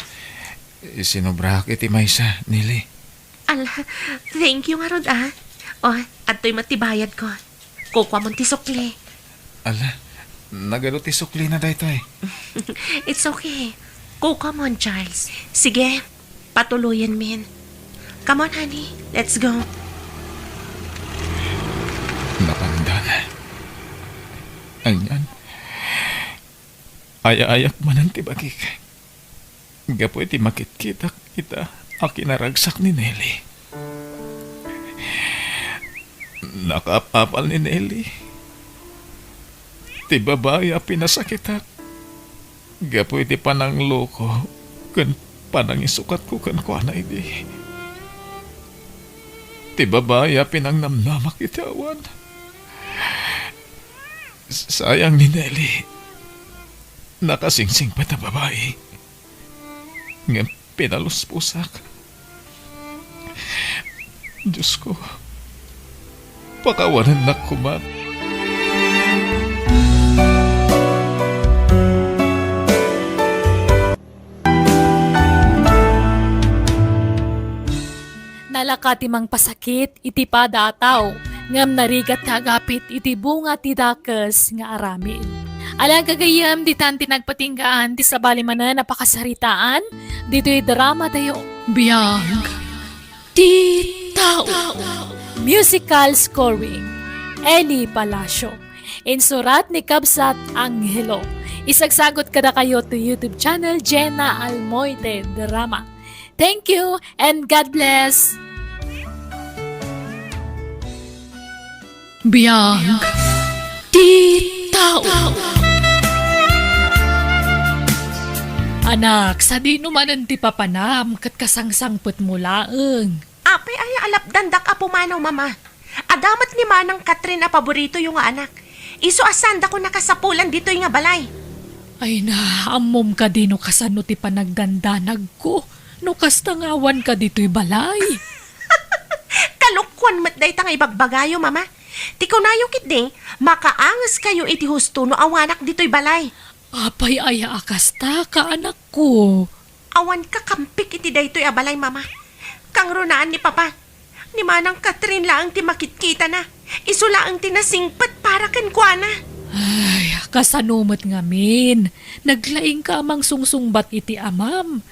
Sinubrak iti maysa, Nelly. Ala, thank you ngarud, ah. O, adtoy met ti bayadko. Kukuamon ti sukli. Ala, nagadu ti suklina daytoy. It's okay. Kukuamon, Charles. Sige, patuloyenmin. Come on, honey. Let's go. Napandan. Anian? Ay-ayak manen ti bagik. Gapu iti makitkitak ita a kinaragsak ni Nelly. Nakaapapal ni Nelly ti babai a pinasakitak gapu iti panangloko ken panangisukatko kenkuana idi. Ti babai a pinangnamnamak iti awan. Sayang ni Nelly. Nakasingsingpet a babai. Ngem pinalusposak. Diosko, pakawanennak koma. Nalaka ti mangpasakit iti pada a tao, ngem narigat ti agapit iti bunga ti dakes nga aramid. Ala gagayyem, ditan ti nagpatinggaan ti sabali manen a pakasaritaan ditoy dramatayo. Biag ti tao. Musical scoring, Eli Palacio. Insurat ni Kabsat Angelo. Isagsagut kadakayo to YouTube channel Jenna Almoite Drama. Thank you and God bless. Biag ti tao. Anak, sadino manen ti papanam ket kasangsangpetmo laeng? Apay aya a lapdandak a pumanaw, Mama? Adda met ni Manang Catherine a paboritoyo nga anak. Isu a saandakon a kasapulan ditoy nga balay. Ay na, ammom kadi no kasano ti panagdandanagko no kasta nga awanka ditoy balay? Kalokoan met dayta nga ibagbagayo, Mama. Ti kunayo ketdi, makaangeskayo iti husto no awanak ditoy balay. Apay aya a kasta, kaanakko? Awan kakampik iti daytoy a balay, Mama. Kangrunaan ni Papa, ni Manang Catherine laeng ti makitkitana. Isu laeng ti nasingpet para kenkuana. Ay, kasano met ngamin? Naglaingka a mangsungsungbat iti amam.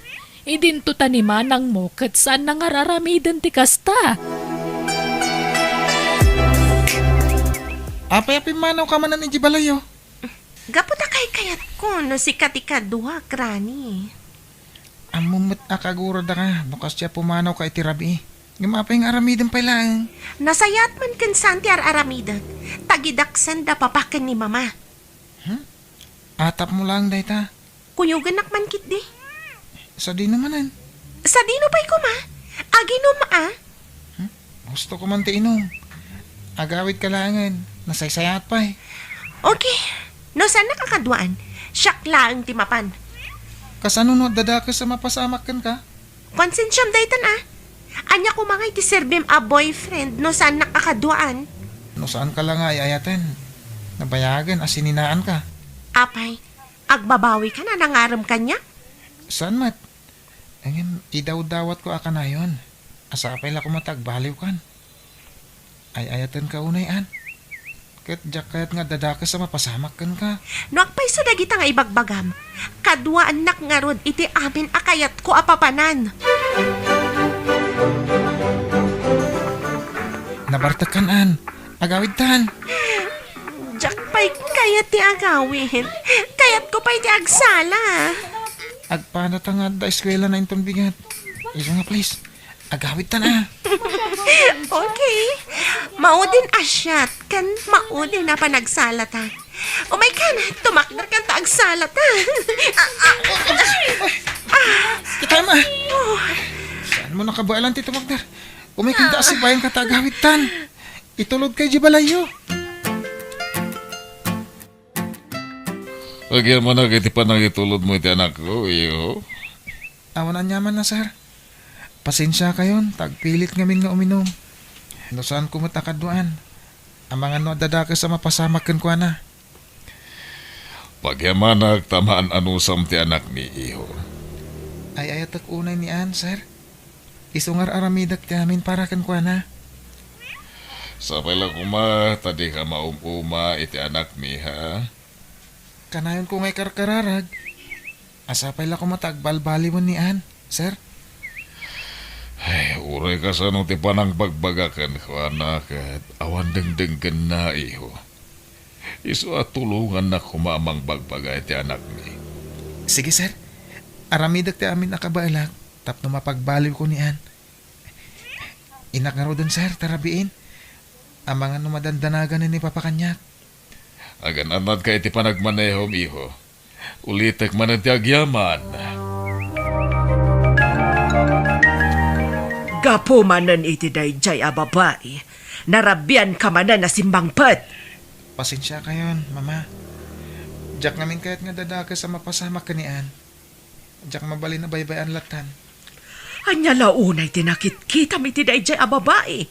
Idinto ta ni manangmo ket saanna nga ar-aramiden ti kasta. Apay a pimmanawka manen idiay balayo? Gapu ta kaykayatko no sika ti kaduak, Rani. Ammom met a kagurodaka no kasdiay a pumanawka iti rabii. Ngem apay nga aramidem pay laeng? Nasayaat man ken saan ti ar-aramidek, ta gidaksan da Papa ken ni Mama. Hmm? Atapmo laeng dayta? Kuyogennak man ketdi. Sadino manen? Sadino pay koma? Aginum a? Hmm? Gusto ko man ti inum. Agawid ka laengen. Nasaysayaat pay. Okay. No saannak a kaduaan, siak laeng ti mapan. Kasano no addadakes a mapasamak kenka? Konsensiam daytan a. Ania koma ngay ti serbim a boyfriend no saannak a kaduaan? No saanka la nga ay-ayaten, nabayagen a sininaanka. Apay, agbabawikan a nangarem kaniak? Saan met? Ngem idawdawatko a kanayon. Sapay la koma ta agbaliwkan. Ay-ayatenka unay, Ann. Ket diak kayat nga addadakes a mapasamak kenka. No agpayso dagita nga ibagbagam, kaduaannak ngarud iti amin a kayatko a papanan. Nabartekkan, Ann. Agawidtan. Diak pay kayat ti agawid. Kayatko pay ti agsala. Agpadata nga adda eskuelana inton bigat. Isu nga, please. Agawidtan a. Okay. Maudin a shot ken maudin a panagsalata. Umaykan, tumakderkan ta agsalata. Ah, ah, ah. Kita, ma. Oh. Saanmo nakabaelan ti tumakder? Umaykan ta asibayan ka ta agawidtan. Itulodka idiay balayyo. Agyamanak iti panangitulodmo iti anakko, iho. Awan aniamanna, sir. Pasensiakayon, ta agpilit ngamin nga uminum. No saanko met a kaduaan, amangan no addadakes a mapasamak kenkuana. Pagyamanak ta maan-anusam ti anakmi, iho. Ay-ayatek unay ni Ann, sir. Isu nga ar-aramidek ti amin para kenkuana. Sapay la koma ta dika maum-uma iti anakmi, ha? Kanayonko nga ikarkararag a sapay la koma ta agbalbaliwen ni Ann, sir. Ay, uray kasano ti panangbagbaga kenkuana ket awan dengdenggenna, iho. Isu a tulongannak koma a mangbagbaga iti anakmi. Sige, sir. Aramidek ti amin a kabaelak tapno mapagbaliwko ni Ann. Innak ngaruden, sir, ta rabiin. Amangan no madandanagan ni papa kaniak. Agan-annadka iti panagmanehom, iho. Ulitek manen ti agyaman. Gapu manen iti daydiay a babai, narabianka manen a simmangpet. Pasensiakayon, Mama. Diak ngamin kayat nga addadakes a mapasamak ken ni Ann. Diak mabalin a baybay-an lattan. Ania la unay ti nakitkitam iti daydiay a babai?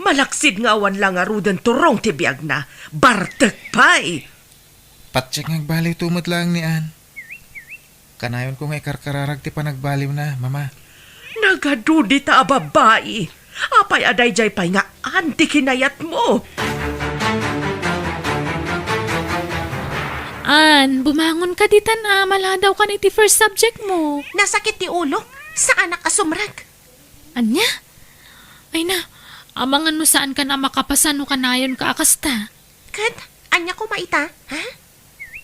Malaksid nga awan la ngaruden turong ti biagna, bartek pay. Patiek nga agbaliwto met laeng ni Ann. Kanayonko nga ikarkararag ti panagbaliwna, Mama. Nagadu dita a babai. Apay a daydiay pay nga Ann ti kinayatmo? Ann, bumangonka ditan a, maladawkan iti first subjectmo. Nasakit ti ulok. Saanak a sumrek. Ania? Ay na, amangan no saankan a makapasa no kanayonka a kasta. Ket, ania koma ita, ha?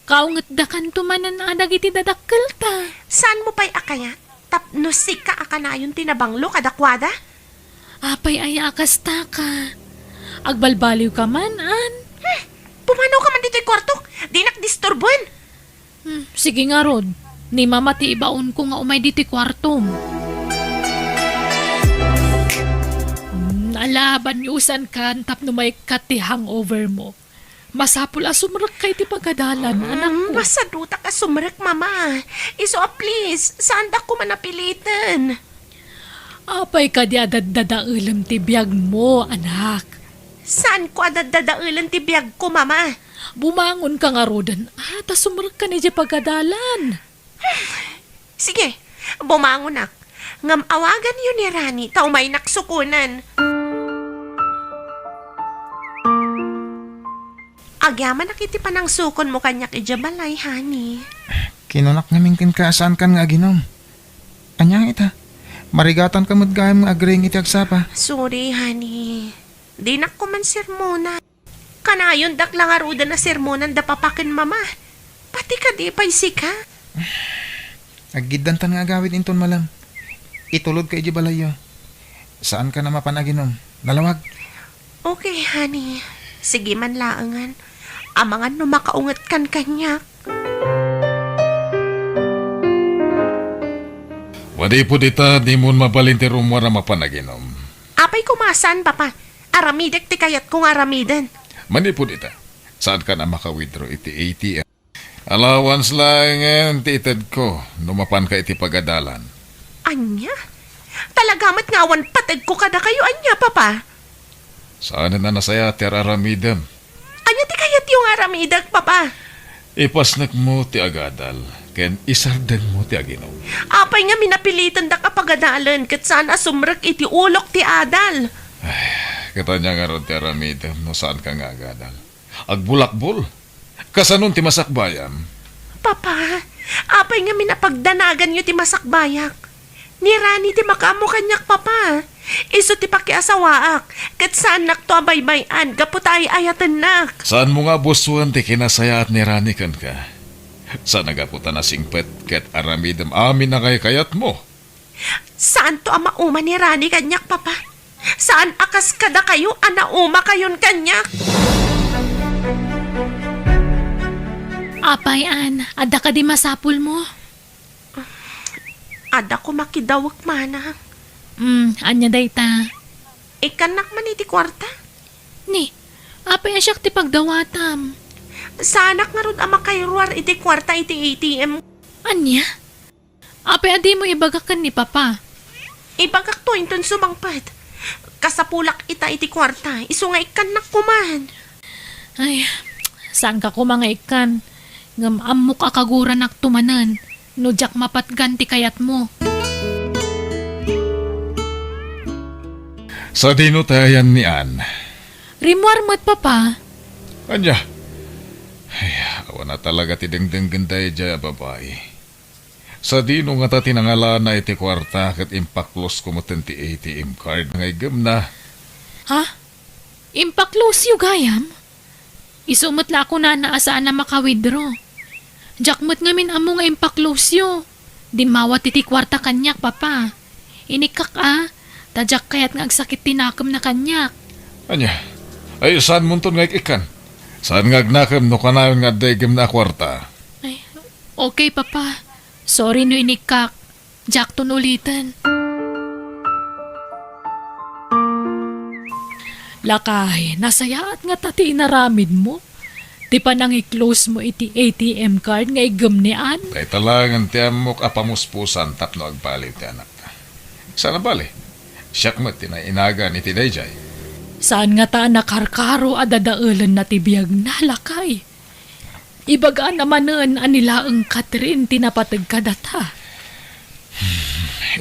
Kaungetdakanto manen a dagiti dadakkelta. Saanmo pay a kayat tapno sika a kanayon ti nabanglo kadakuada? Apay aya a kastaka? Agbalbaliwka man, Ann? Hmm, pumanawka man ditoy kuartok. Dinak disturboen. Hmm, sige ngarud. Ni Mama ti ibaonko nga umay ditoy kuartom. Hmm, alaban, usankan tapno maikkat ti hangover mo. Masapul a sumrekka iti pagadalan, anakko. Mm, masadutak a sumrek, Mama. Isu a please, saandak koma a piliten. Apay kadi a daddadaelem ti biagmo, anak? Saanko a daddadaelen ti biagko, Mama. Bumangonka ngaruden, a, ta sumrekkan idiay pagadalan. Sige, bumangonak. Ngem awaganyo ni Rani ta umaynak sukonen. Agyamanak iti panangsukonmo kaniak idiay balay, honey. Kinunak ngamin kenka a saankan nga aginum. Ania ita? Marigatanka met gayam nga agring iti agsapa. Sorry, honey. Dinak koma sermonan. Kanayondak la ngaruden a sermonan da papa ken mama. Pati kadi pay sika. Aggiddantan nga agawid inton malem. Itulodka idiay balayyo. Saankan a mapan aginum. Nalawag. Okay, honey. Sige man laengen. Amangan no makaungetkan kaniak. Manipud ita, dimon mabalin ti rummuar a mapan aginom. Apay koma saan, Papa? Aramidek ti kayatko nga aramiden. Manipud ita, saankan a maka-withdraw iti A T M. Allowance laengen ti itedko no mapanka iti pagadalan. Ania? Talaga met nga awan pategko kadakayo ania, Papa? Saanen a nasayaat ti ar-aramidem. Ania ti kayatyo nga aramidek, Papa? Ipasnekmo ti agadal, ken isardengmo ti aginom. Apay ngamin a pilitendak a pagadalen ket saan a sumrek iti ulok ti adal? Ay, ket ania ngarud ti aramidem no saanka nga agadal? Agbulakbol? Kasanon ti masakbayam? Papa, apay ngamin a pagdanaganyo ti masakbayak? Ni Rani ti makaammo kaniak, Papa. Isu ti pakiasawaak, ket saannakto a baybay-an gapu ta ay-ayatennak. Saanmo nga abusoen ti kinasayaat ni Rani kenka? Saan a gapu ta nasingpet ket aramidem amin a kaykayatmo? Saanto a mauma ni Rani kaniak, Papa. Saan a kas kadakayo a naumakayon kaniak. Apay, Ann, adda kadi masapulmo? Adda koma kidawek, Manang. Hmm, ania dayta? Ikkannak man iti kuarta. Ni, apay a siak ti pagdawatam? Saanak ngarud a makairuar iti kuarta iti A T M. Ania? Apay a dimo ibaga ken ni Papa? Ibagakto inton sumangpet. Kasapulak ita iti kuarta, isu nga ikkannak koman. Ay, saanka koma nga ikkan. Ngem ammok a kaguranakto manen no diak mapatgan ti kayatmo. Sadino ti ayan ni Ann? Rimmuar met, Papa. Ania? Ay, awan a talaga ti dengdenggen daydiay a babai. Sadino ngata ti nangalana iti kuarta ket impaklosko metten ti A T M card nga iggemna? Ha? Impakloseyo gayam? Isu met la a kunana a saan a maka-withdraw. Diak met ngamin ammo nga impakloseyo. Dimmawat ti kuarta kaniak, Papa. Inikkak a, ta diak kayat nga agsakit ti nakemna kaniak. Ania? Ay, saanmonton nga ik-ikkan? Saan nga agnakem no kanayon nga adda iggemna a kuarta? Ay, okay, Papa. Sorry no inikkak. Diakton uliten. Lakay, nasayaat ngata ti inaramidmo? Ti panang-i-closemo iti A T M card nga iggem ni Ann? Dayta laengen ti ammok a pamuspusan tapno agbaliw ti anakta. Saan a bale, siak met ti nainagan iti daydiay. Saan ngata a nakarkaro a dadaelenna ti biagna, lakay? Ibagana manen a ni laeng Catherine ti napateg kadata.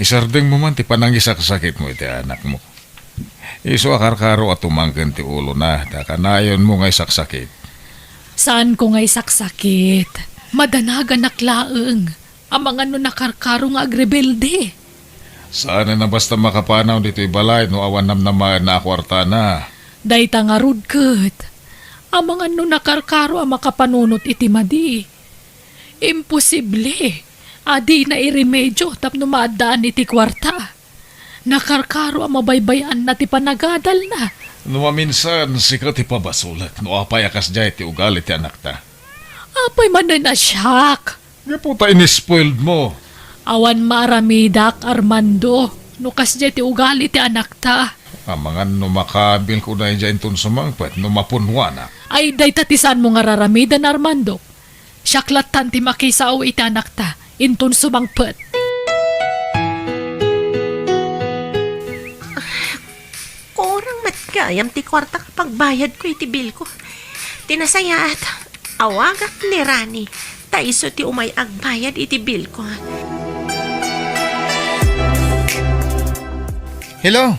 Isardengmo man ti panangisaksakitmo iti anakmo. Isu a karkaro a tumangken ti ulona, ta kanayonmo nga isaksakit. Saanko nga isaksakit. Madanaganak laeng. Amangan no nakarkaro nga agrebelde. Saanen a basta makapanaw ditoy balay no awan namnamaenna a kuartana. Dayta ngarud ket, amangan no nakarkaro a makapanunot iti madi. Imposible a dina iremedio tapno maaddaan iti kuarta. Nakarkaro a mabaybay-anna ti panagadalna. No maminsan, sika ti pabasolek no apay a kasdiay ti ugali ti anakta. Apay manen a siak? Gapu ta inispoiled mo. Awan maaramidak, Armando, no kasdiay ti ugali ti anakta. Amangan no makabilko daydiay inton sumangpet no mapunwana. Ay, dayta ti saanmo nga raramiden, Armando. Siak lattan ti makisao iti anakta inton sumangpet. Kurang met gayam ti kuarta a pagbayadko iti bilko. Ti nasayaat, awagak ni Rani, ta isu ti umay agbayad iti bilko. Hello?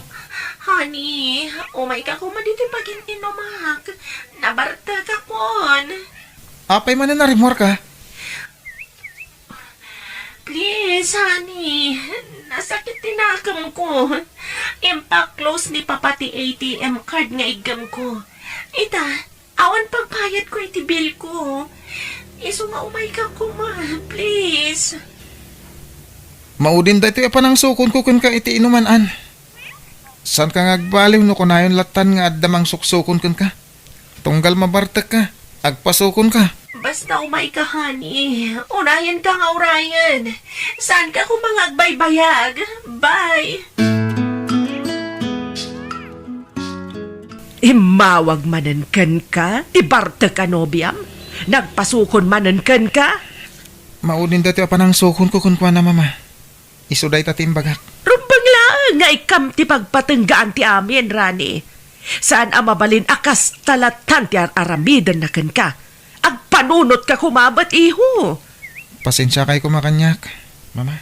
Honey, umayka koma ditoy pagin-inumak. Nabartekakon. Apay manen a rimmuarka? Please, honey. Nasakit ti nakemko. Impaklose ni Papa ti A T M card nga iggemko. Ita, awan pagbayadko iti bilko. Isu nga umayka koma, please. Maudin daytoy a panangsukonko kenka iti inuman, Ann. Saanka nga agbaliw no kunayon lattan nga adda mangsuksukon kenka. Tunggal mabartekka, agpasukonka. Basta umayka, honey. Unayenka nga urayen. Saanka koma nga agbaybayag. Bye. Immawag manen kenka ti bartek a nobiam? Nagpasukon manen kenka? Maudin daytoy a panangsukonko kenkuana, Mama. Isu dayta ti imbagak. Rumbeng laeng nga ikkam ti pagpatenggaan ti amin, Rani. Saan a mabalin a kasta lattan ti ar-aramidenna kenka. Agpanunotka koma met, iho. Pasensiakay koma kaniak, Mama.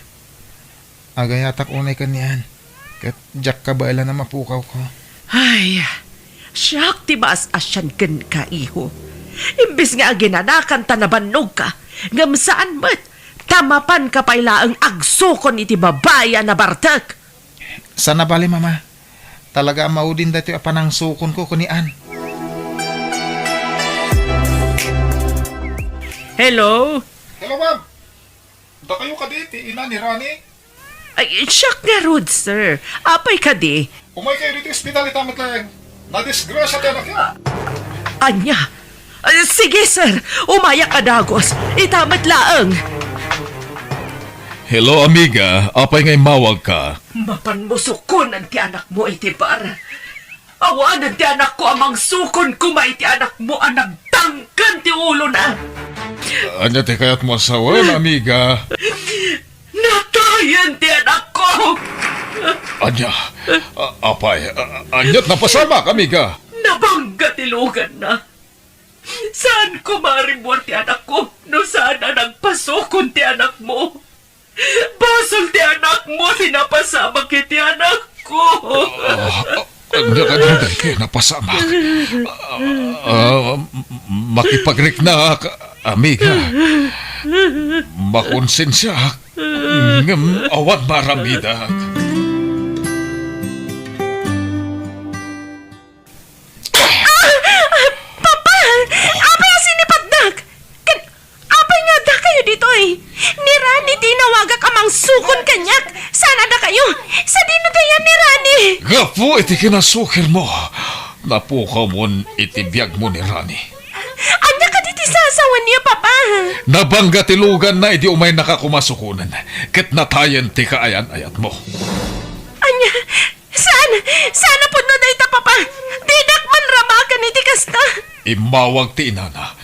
Agayatak unay ken ni Ann, ket diak kabaelan a mapukawko. Ay, siak ti maas-asian kenka, iho. Imbes nga aginanakan ta nabannogka, ngem saan met, ta mapanka pay laeng agsukon iti babai a nabartek. Saan a bale, Mama. Talaga a maudin daytoy a panangsukonko ken ni Ann. Hello? Hello, ma'am. Dakayo kadi ti ina ni Rani? Ay, siak ngarud, sir. Apay kadi? Umaykayo ditoy ospital ita met laeng. Nadisgrasya ti anakyo. Ania? Ay, sige, sir. Umayak a dagus. Ita met laeng. Hello, amiga. Apay nga immawagka? Mapanmo sukonen ti anakmo iti bar. Awanen ti anakko a mangsukon koma iti anakmo a nagtangken ti ulona. Ania ti kayatmo a sawen, amiga? Natayen ti anakko! Ania? A-, apay, a-, ania't napasamak, amiga? Nabangga ti luganna. Saan koma a rimmuar ti anakko no saan a nagpasukon ti anakmo. Basol ti anakmo ti napasamak iti anakko. Ah, ah, ania kadi daytoy napasamak? Ah, ah, m-, makipagriknak, amiga. Makonsensiak, ngem awan maaramidak. Ah! Ah! Papa! Apay a sinipatdak? Ken apay nga adda kayo ditoy? Ni Rani ti inawagak a mangsukon kaniak. Saan a dakayo? Sadino dayan ni Rani? Gapu iti kinasukirmo, napukawmon iti biagmo ni Rani. Ania kadi ti sasawen niya, Papa? Nabangga ti luganna idi umaynaka koma sukonen, ket natayen ti kaayan-ayatmo. Ania? Saan? Saan a pudno dayta, Papa? Didak man ramaken iti kasta. Immawag ti inana.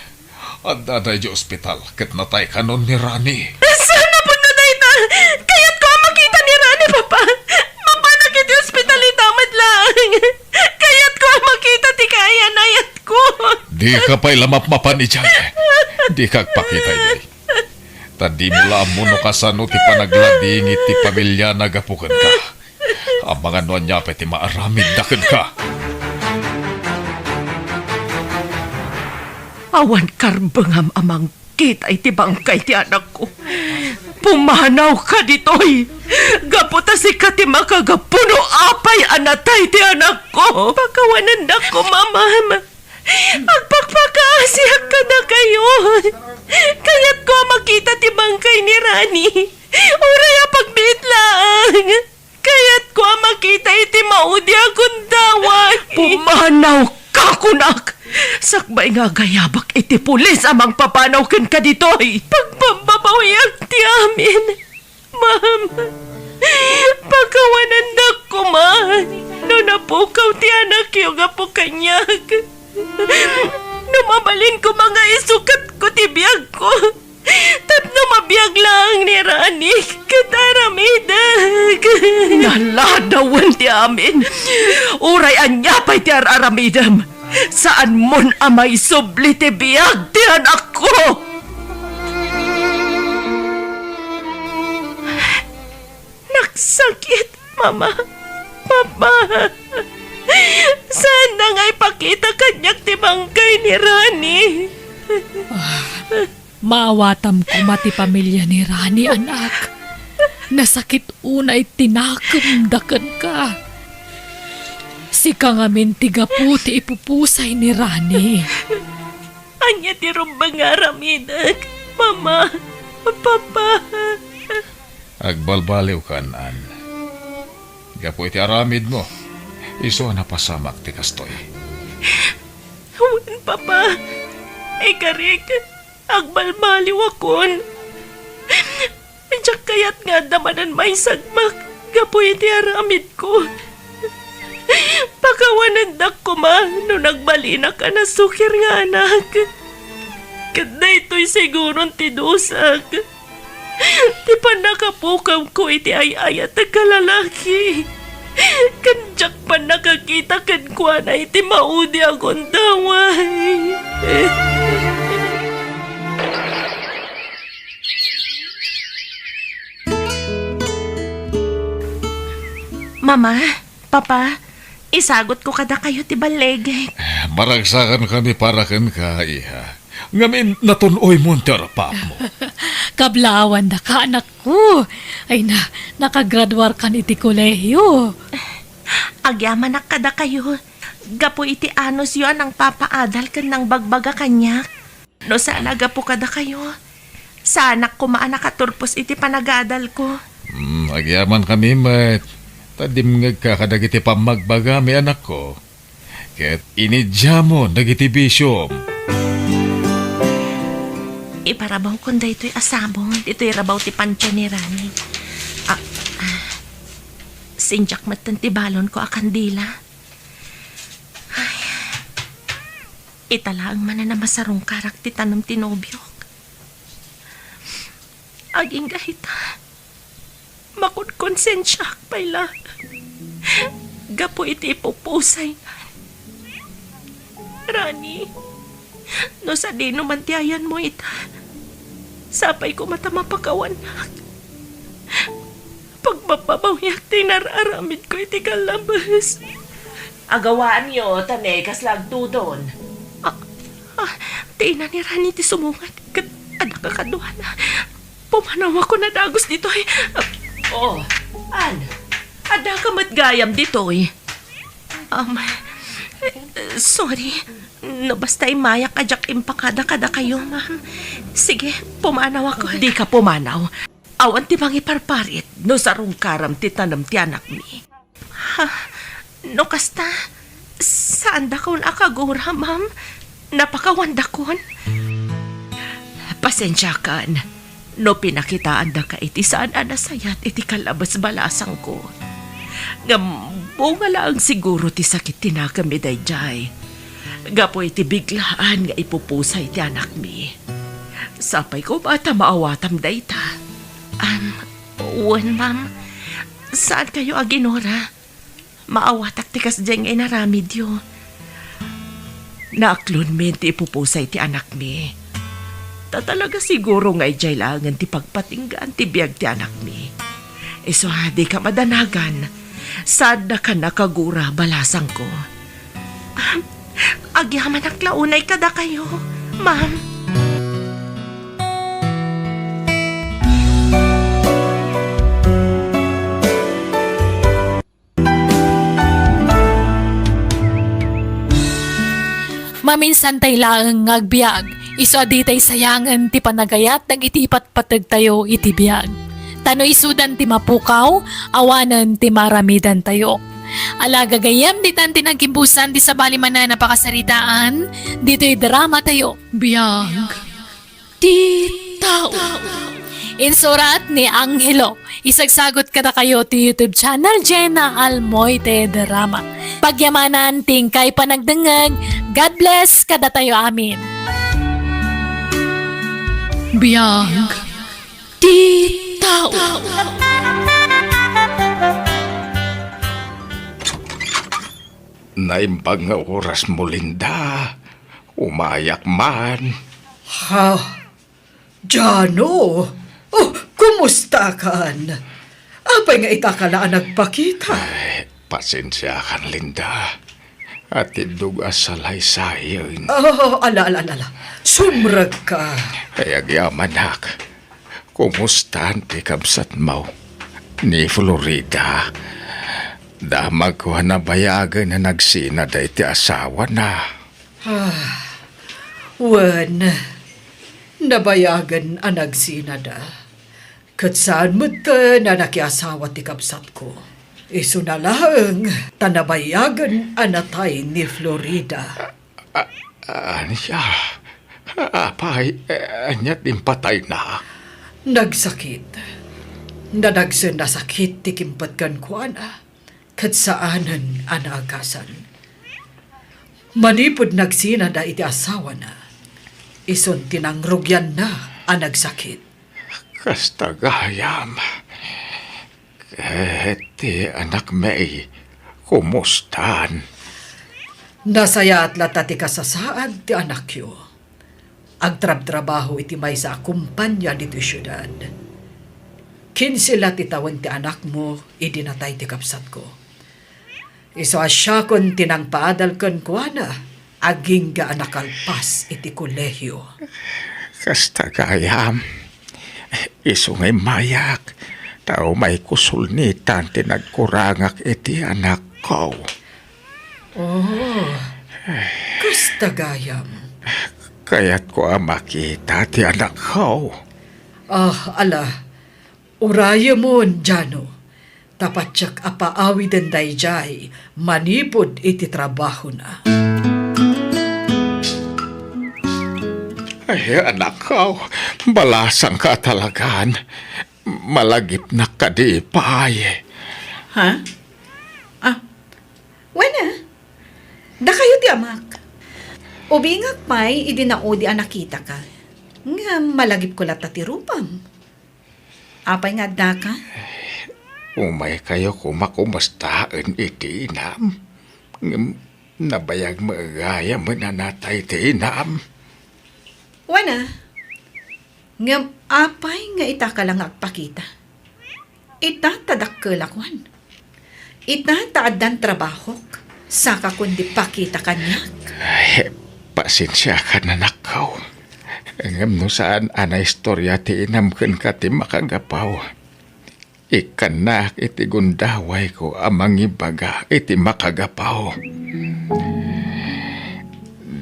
Addada idiay ospital ket natay kanon ni Rani. Saan a pudno dayta? Kayatko a makita ni Rani, Papa. Mapanak iti ospital ita met laeng. Kayatko a makita ti kaayan-ayatko. Dika pay la mapmapan idiay. Dika agpakita idiay. Ta dimo la ammo no kasano ti panagladingit ti pamiliana gapu kenka. Amangan no ania pay ti maaramidda kenka. Awan karbengam a mangkita iti bangkay ti anakko. Pumanawka ditoy. Gapu ta sika ti makagapu no apay a natay ti anakko. Pakawanendak koma, Mama. Agpakpakaasiak kadakayo. Kayatko a makita ti bangkay ni Rani. Uray a pagbiit laeng. Kayatko a makita iti maudi a gundaway. Pumanawka, kunak! Sakbay nga agayabak iti pulis a mangpapanaw kenka ditoy. Pagpambabawiak ti amin. Ma'am, pakawanendak koma no napukaw ti anakyo gapu kaniak. No mabalin koma nga isukatko ti biagko tapno mabiag laeng ni Rani ket aramidek. Naladawen ti amin. Uray ania pay ti ar-aramidem, saanmon a maisubli ti biag ti anakko. Nagsakit, Mama, Papa. Saanda nga ipakita kaniak ti bangkay ni Rani. Ah, maawatam koma ti pamilia ni Rani, anak. Nasakit unay ti nakemda kenka. Sika ngamin ti gapu ti ipupusay ni Rani. Ania ti rumbeng nga aramidek, Mama, Papa? Agbalbaliwkan, Ann. Gapu iti aramidmo, isu a napasamak ti kastoy. Wen, Papa. Ikarik, Agbalbaliwakon. Diak kayat nga adda manen maisagmak gapu iti aramidko. Pakawanendak koma no nagbalinak a nasukir nga anak. Ket daytoy siguron ti dusak. Ti pannakapukamko iti ay-ayatek a lalaki. Ken diak pannakakita kenkuana iti maudi a gundaway. Mama, Papa, isagutko kadakayo ti ballegek. Maragsakankami para kenka, iha. Ngamin, natun-oymon ti arpapmo. Kablaawan daka, anakko. Ay na, nakagraduarkan iti kolehiyo. Agyamanak kadakayo. Gapu iti anusyo a nangpapaadal ken nangbagbaga kaniak. No saan a gapu kadakayo, saanak koma a nakaturpos iti panagadalko. Hmm, agyamankami met. Ta dimngegka kadagiti pammagbagami, anakko. Ket inidiamon dagiti bisiom. Iparabawkon daytoy a sabong ditoy rabaw ti pantion ni Rani. Ah, ah, sindiak metten ti balonko a kandila. Ay, ita laeng manen a masarungkarak ti tanem ti nobiok. Agingga ita, makonkonsensiaak pay la gapu iti ipupusayna. Rani, no sadino man ti ayanmo ita, sapay koma ta mapakawannak. Pagbabbabawiak ti inar-aramidko iti kallabes. Agawaanyo, ta ne, kasla agtudon. Ah, ah, ti ina ni Rani ti sumungad, ket adda kakaduana. Pumanawakon a dagus ditoy. Ah, oh, Ann, addaka met gayam ditoy. Um, sorry. No basta immayak a diak impakada kadakayo, ma'am. Sige, pumanawakon. Dika pumanaw. Awan ti mangiparparit no sarungkaram ti tanem ti anakmi. Ha? No kasta, saandakon a kagura, ma'am? Napakawandakon? Pasensiakan no pinakitaandaka iti saan a nasayat iti kallabes balasangko. Ngem bunga laeng siguro ti sakit ti nakemmi daydiay. Gapu iti biglaan nga ipupusay ti anakmi. Sapay koma ta maawatam dayta. Am, wen, ma'am. Saankayo a ginura? Maawatak ti kasdiay nga inaramidyo. Naaklonmin ti ipupusay ti anakmi. Ta talaga siguro nga idiay laengen ti pagpatinggaan ti biag ti anakmi. Isu a, dika madanagan. Saandakan a kagura, balasangko. Agyamanak la unay kadakayo, ma'am. Maminsantay laeng nga agbiag, isu a ditay sayangen ti panagayat dagiti patpategtayo iti biag. Ta no isudan ti mapukaw, awanen ti maaramidantayo. Ala, gagayyem, ditan ti nagkimbusan ti sabali manen a pakasaritaan ditoy dramatayo. Biag ti tao. Insurat ni Angelo. Isagsagut kadakayo ti YouTube channel, Jenna Almoite Drama. Pagyamanan ti inkay panagdengngeg. God bless kadatayo amin. Biag ti tao. Naimbag nga orasmo, Linda. Umayak man. Ha? Jano? Oh, kumustakan? Apay nga itaka la a nagpakita? Ay, pasensiakan, Linda. Atiddog a salaysayen. Oh, ala, ala, ala, ala. Sumrekka. Ay, agyamanak. Kumustan ti kabsatmo? Ni Florida. Damagko a nabayagen a nagsinada iti asawana. Ah, wen, nabayagen a nagsinada. Ket saan metten a nakiasawa ti kabsatko. Isuna laeng ta nabayagen a natay ni Florida. A-, a-, ania? Apay, eh, ania ti impatayna? Nagsakit. Nadagsen a sakit ti kimpet kenkuana, ket saanen a naagasan. Manipud nagsinada iti asawana, isun ti nangrugianna a nagsakit. Kasta gayam. Ket ti anakmi, kumustan? Nasayaat latta ti kasasaad ti anakyo. Agtrabtrabaho iti maysa a kompania ditoy siudad. Kinse la ti tawen ti anakmo idi natay ti kabsatko. Isu a siakon ti nangpaadal kenkuana, agingga a nakalpas iti kolehio. Kasta gayam, isu nga immayak, ta umayko sulnitan ti nagkurangak iti anakko. Oh, kasta gayam. Kayatko a makita ti anakko. Ah, ala, urayemon, Jano. Ta patiek a paawiden daydiay manipud iti trabahona. Ay, anakko, balasangka talagan. Malagipnak kadi pay. Ha? Ah, wen a. Dakayo ti amak. Ubingak pay idi naudi a nakitaka. Ngem malagipko latta ti rupam. Apay nga addaka? Umaykayo koma kumustaen iti inam. Ngem nabayag met gayam a natay ti inam. Wen a. Ngem apay nga itaka la nga agpakita? Ita ta dakkelakon. Ita ta addan trabahok, sakakon di pakita kaniak. Ay, pasensiakan, anakko. Ngem no saan a naistorya ti inam kenka ti makagapu, ikkannak iti gundawayko a mangibaga iti makagapu.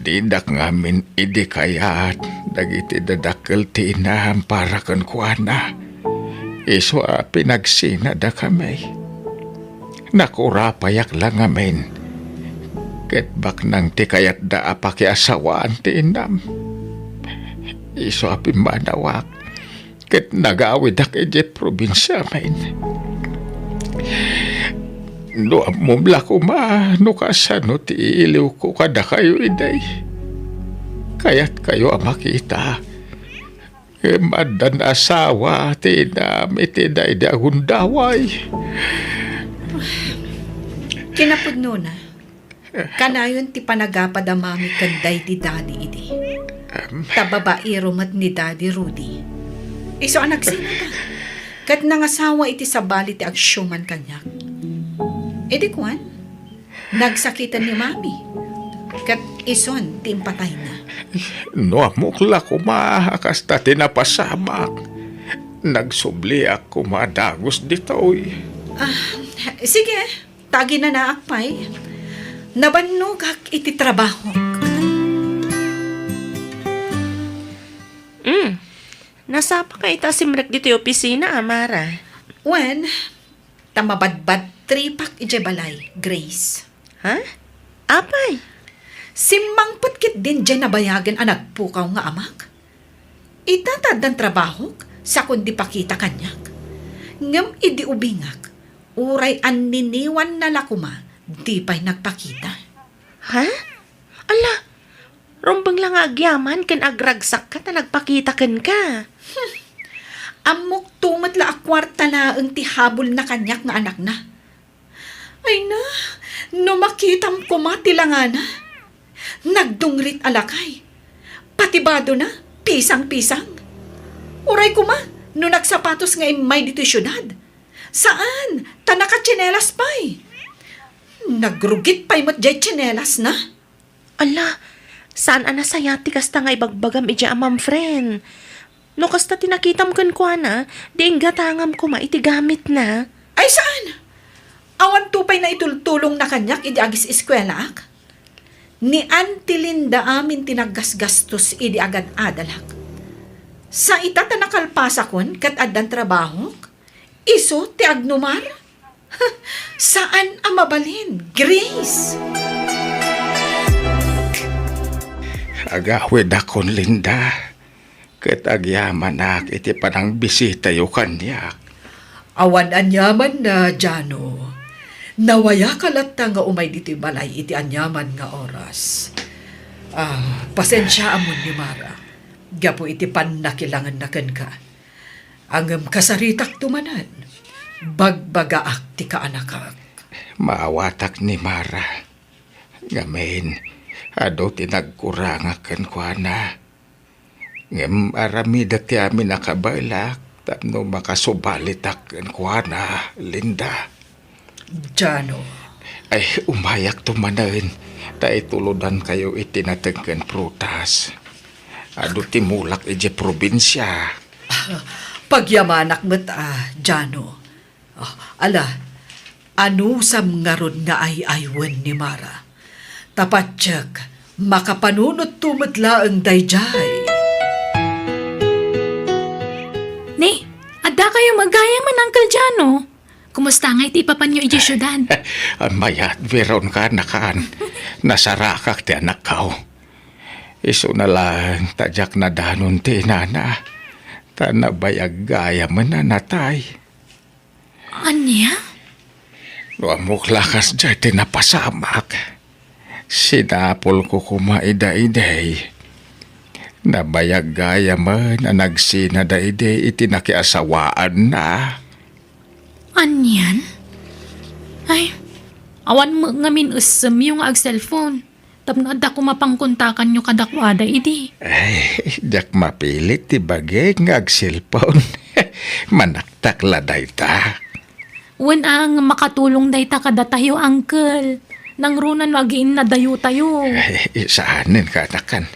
Didak ngamin idi kayat dagiti dadakkel ti inam para kenkuana. Isu a pinagsinadakami. Nakurapayak la ngamin. Ket baknang ti kayatda a pakiasawaan ti inam. Isu a pimmanawak ket nagawidak idiay probinsiamin. No ammom la koma no kasano ti iiliwko kadakayo idi. Kayatkayo a makita. Ngem addan asawa ti inam iti daydi a gundaway. Kinapudnona, kanayon ti panagapa da Mami ken daydi Daddy idi. Em. Ta babaero met ni Daddy Rudy. Isu a nagsinada, ket nangasawa iti sabali ti agsiuman kaniak. Idi kuan, nagsakiten ni Mami, ket isun ti impatayna. No ammok la koma a kasta ti napasamak, nagsubliak koma a dagus ditoy. Ah, sige, ta aginanaak pay. Nabannogak iti trabahok. Mm. Nasapaka ita a simrek ditoy opisina, Amara? Wen, ta mabadbadtripak idiay balay, Grace. Ha? Apay? Simmangpet ketdin diay nabayagen a nagpukaw nga amak. Ita ta addan trabahok, sakon di pakita kaniak. Ngem idi ubingak, uray anniniwanna la koma, di pay nagpakita. Ha? Ala, rumbeng la nga agyaman ken agragsakka ta nagpakita kenka. Hmm. Ammokto met la a kuarta laeng ti habulna kaniak nga anakna. Ay na, no makitam koma ti langana. Nagdungrit a lakay. Pati badona, pisang-pisang. Uray koma, no nagsapatos nga immay ditoy siudad. Saan, ta nakatsinelas pay. Nagrugit pay met diay tsinelasna. Ala, saan a nasayaat ti kasta nga ibagbagam idiay amam, friend. No kasta ti nakitam kenkuana, di inggatangam koma iti gamitna. Ay, saan? Awanto pay naitultulongna kaniak idi agis-eskuelaak? Ni Auntie Linda amin ti naggasgastos idi agad-adalak. Sa ita ta nakalpasakon ket addan trabahok? Isu ti agnumar? Saan a mabalin, Grace! Agawidakon, Linda, ket agyamanak iti panangbisitayo kaniak. Awan aniamanna, Jano. Nawayaka latta nga umay ditoy balay iti aniaman nga oras. Ah, pasensiaamon ni Mara gapu iti pannakilangenna kenka. Ngem kasaritakto manen, bagbagaak ti kaanakak. Maawatak ni Mara. Ngamin, adu ti nagkurangak kenkuana. Ngem aramidek ti amin a kabaelak tapno makasubalitak kenkuana, Linda. Jano. Ay, umayakto manen, ta itulodankayo iti nateng ken prutas. Adu ti mulak idiay probinsia. Pagyamanak met a, Jano. Ah, ala, anusam ngarud nga ay-aywen ni Mara? Ta patiek, makapanunotto met laeng daydiay. Ni, adda kayo met gayamen, Uncle Jano? Kumusta ngay ti ipapanyo idiay siudad? Mayat, Veron, kaanakan. Nasarakak ti anakko. Isuna laeng ta diak nadanon ti inana, ta nabayag gayamen a natay. Ania? No ammok la kasdiay ti napasamak, sinapulko koma idaidi. Nabayag gayamen a nagsina daidi iti nakiasawaanna. Anian? Ay, awan met ngamin essemyo nga ag-cellphone. Tapno adda koma pangkontakanyo kadakuada idi. Ay, diak mapilit ti bagik nga ag-cellphone. Manaktak la dayta. Wen a, nga makatulong dayta kadatayo, Uncle. Nangruna no agiinnadayotayo. Ay, saanen, kaanakan.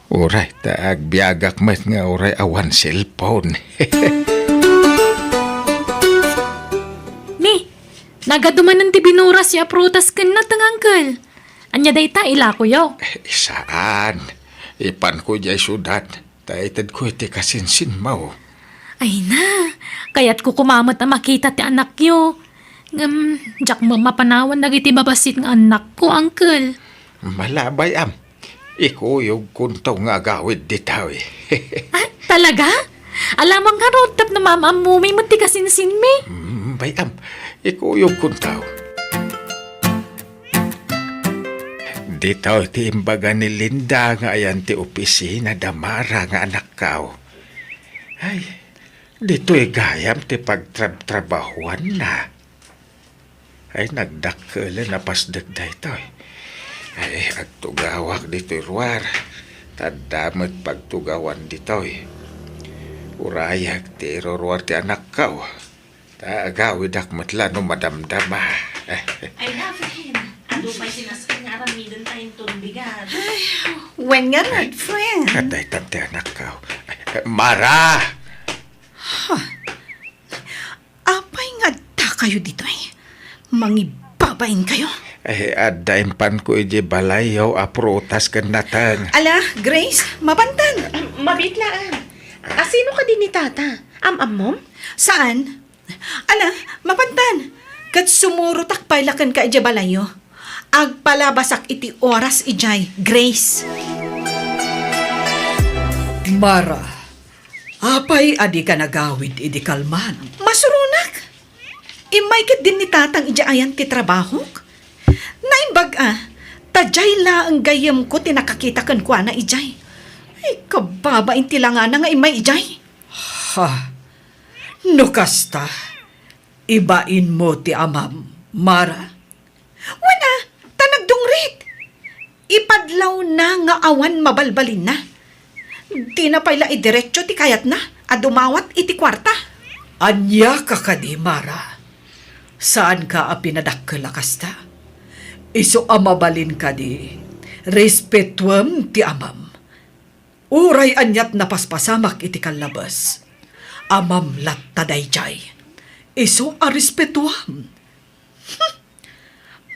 Uray, ta agbiagak met nga uray awan cellphone. Ni, nagadu manen ti binuras ya prutas ken nateng, Uncle. Ania dayta, ilakoyo? Eh, saan. Ipanko idiay siudad, ta itedko iti kasinsinmo. Ay na, kayatko koma met a makita ti anakyo. Ngem, diak met mapanawan dagiti babassit nga annakko, Uncle. Malabay, am. Ikuyogkonto nga agawid ditoy. Ah, talaga? Alamang ngarud tapno maam-ammomi met ti kasinsinmi. Mm, bay-am, ikuyogkonto. Ditoy ti imbaga ni Linda nga ayan ti opisina da Mara nga anakko. Ay, ditoy gayam ti pagtrabtrabahuanna. Ay, nagdakkelen a pasdek daytoy. Ay, agtugawak ditoy ruar. Ta adda met pagtugawan ditoy. Urayak ti iruruar ti anakko. Ta agawidak met la no madamdama. Ay, na, friend. Adu pay sinas-, nga aramiden tayo ton bigat. Ay, wen nga, red friend. Kadaytan ti anakko. Mara! Huh. Apay nga adda kayo ditoy? Mangibabain kayo? Eh, adda impanko iti balayyo a prutas ken nateng. Ala, Grace, mapantan. Ah, mabiit laeng. Asino kadi ni Tata? Am-ammom? Saan? Ala, mapantan. Ket sumurotak pay la kenka idiay balayyo. Agpalabasak iti oras idiay, Grace. Mara, apay a dika nagawid idi kalman? Masuronak. Immay ketdin ni Tatang idiay ayan ti trabahok. Naimbag a, ta diay laeng gayyemko ti nakakita kenkuana idiay. Ay, kababain ti langana nga immay idiay. Ha? No kasta, ibainmo ti amam, Mara. Wen a, ta nagdungrit. Ipadlawna nga awan mabalbalinna. Dina pay la idiretso ti kayatna a dumawat iti kuarta. Ania ka kadi, Mara? Saanka a pinadakkel a kasta? Isu a mabalin kadi, respetuem ti amam. Uray aniat napaspasamak iti kallabes, amam latta daydiay. Isu a respetuam.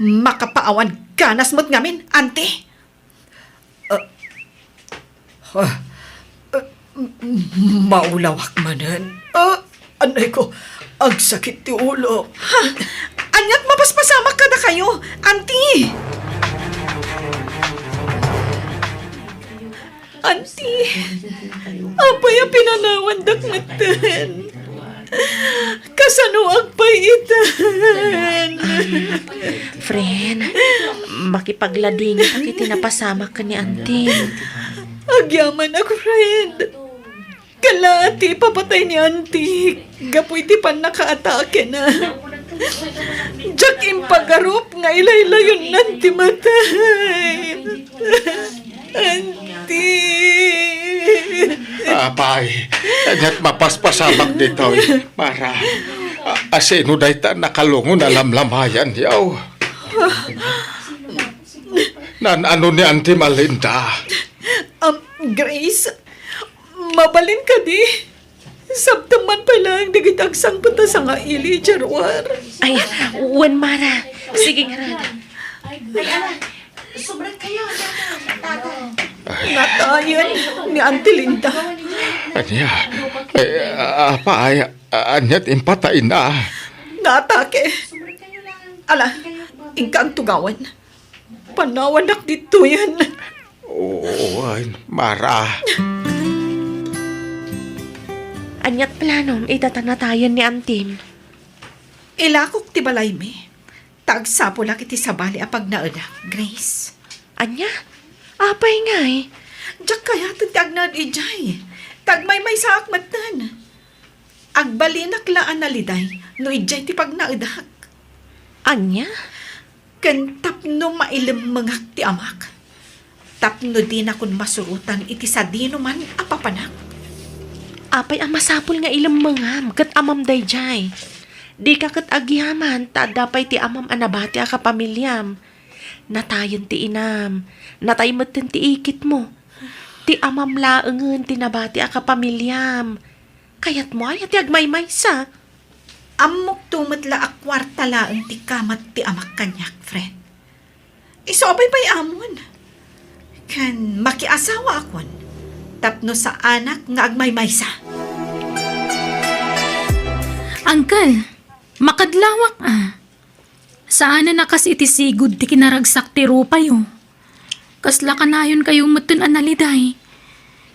Makapaawan ganas met ngamin, Auntie. Ah, ah, ah, m-, m-, maulawak manen. Ah, anay ko, agsakit ti ulo. Ha? Aniat mapaspasamak kadakayo, Auntie? Auntie, apay a pinanawandak metten? Kasanoak pay itan? Friend, makipagladingit iti napasamak ken ni Auntie. Agyamanak, friend. Kala ti ipapatay ni Auntie gapu iti pannakaatakena. Diak impagarup nga ilaylayonnan ti matay. Auntie. Apay, ket mapaspasamak ditoy, Mara. A-, asino dayta nakalungon a lamlamayan, yaw? Naan-ano ni Auntie Malinda? Um, Grace, mabalin kadi? Sabtem man pay laeng dagiti agsangpet a sangaili, Gerwar. Ay, wen, Mara. Sige ngarud. Ay, ala, sobra kayo. Natayen ni Auntie Linda. Ania? Ay, apay, ania ti impatayna? Naatake. Ala, inka ang tugawan. Panawannak ditoyen. Wen, Mara. Aniat planom ita ta natayen ni Auntie? Ilakok ti balaymi. Ta agsapulak iti sabali a pagnaedak, Grace. Ania? Apay ngay? Diak kayaten ti agnaed idiay. Ta agmaymaysaak metten. Agbalinak la a naliday no idiay ti pagnaedak. Ania? Ken tapno mailemmengak ti amak, tapno dinakon masurotan iti sadinoman a papanak. Apay a masapul nga ilemmengam ket amam daydiay? Dika ket agyaman ta adda pay ti amam a nabati a kapamiliam. Natayen ti inam, natay metten ti ikitmo. Ti amam laengen ti nabati a kapamiliam. Kayatmo aya ti agmaymaysa? Ammokto met la a kuarta laeng ti kamat ti amak kaniak, friend. Isu a paypay-amon. Ken makiasawaakon tapno saanak nga agmaymaysa. Uncle, makadlawak a. Saanen a kas iti sigud ti kinaragsak ti rupayo. Kasla kanayonkayo metten a naliday.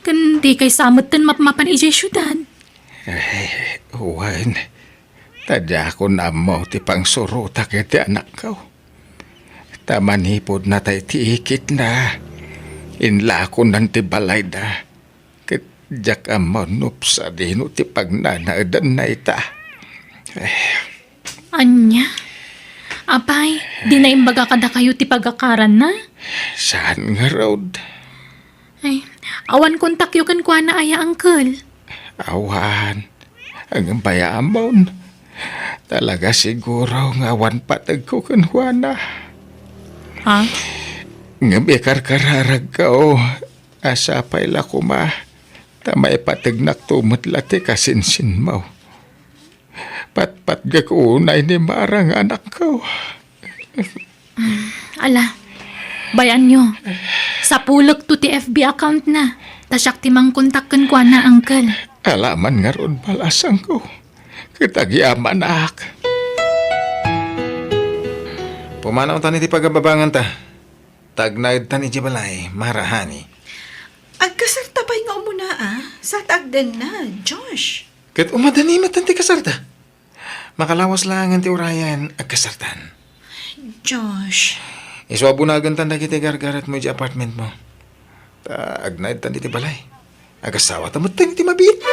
Ken dikay sa metten mapmapan idiay siudad. Eh, wen, ta diakon ammo ti pangsurotak iti anakko. Ta manipud natay ti ikitna, inlakonan ti balayda. Ket diak ammo no sadino ti pagnanaedanna ita. Eh. Ania? Apay, di naimbaga kadakayo ti pagakaranna? Saan ngarud? Ay, awan kontakyo kenkuana aya, uncle? Awan. Ngem bay-amon. Talaga siguro nga awan pategko kenkuana. Ha? Ngem ikarkararagko, a sapay la koma, ta maipategnakto met la ti kasinsinmo. Patpatgek unay ni Mara nga anakko. Ala, bay-anyo. Sapulekto ti F B account na. Ta siak ti mangkontak kenkuana, uncle. Ala man ngarud, balasangko. Ket agyamanak. Pumanawtan iti pagababanganta. Ta agnaedtan idiay balay, Mara, honey. Agkasarta pay nga umuna, a? Sa ta agdenna, Josh. Ket umadani metten ti kasarta. Makalawas laengen ti urayen, agkasartan. Josh. Isu a bunagentan dagiti gargaretmo idiay apartmentmo. Ta agnaedtan iti balay. Agasawata metten iti mabiit.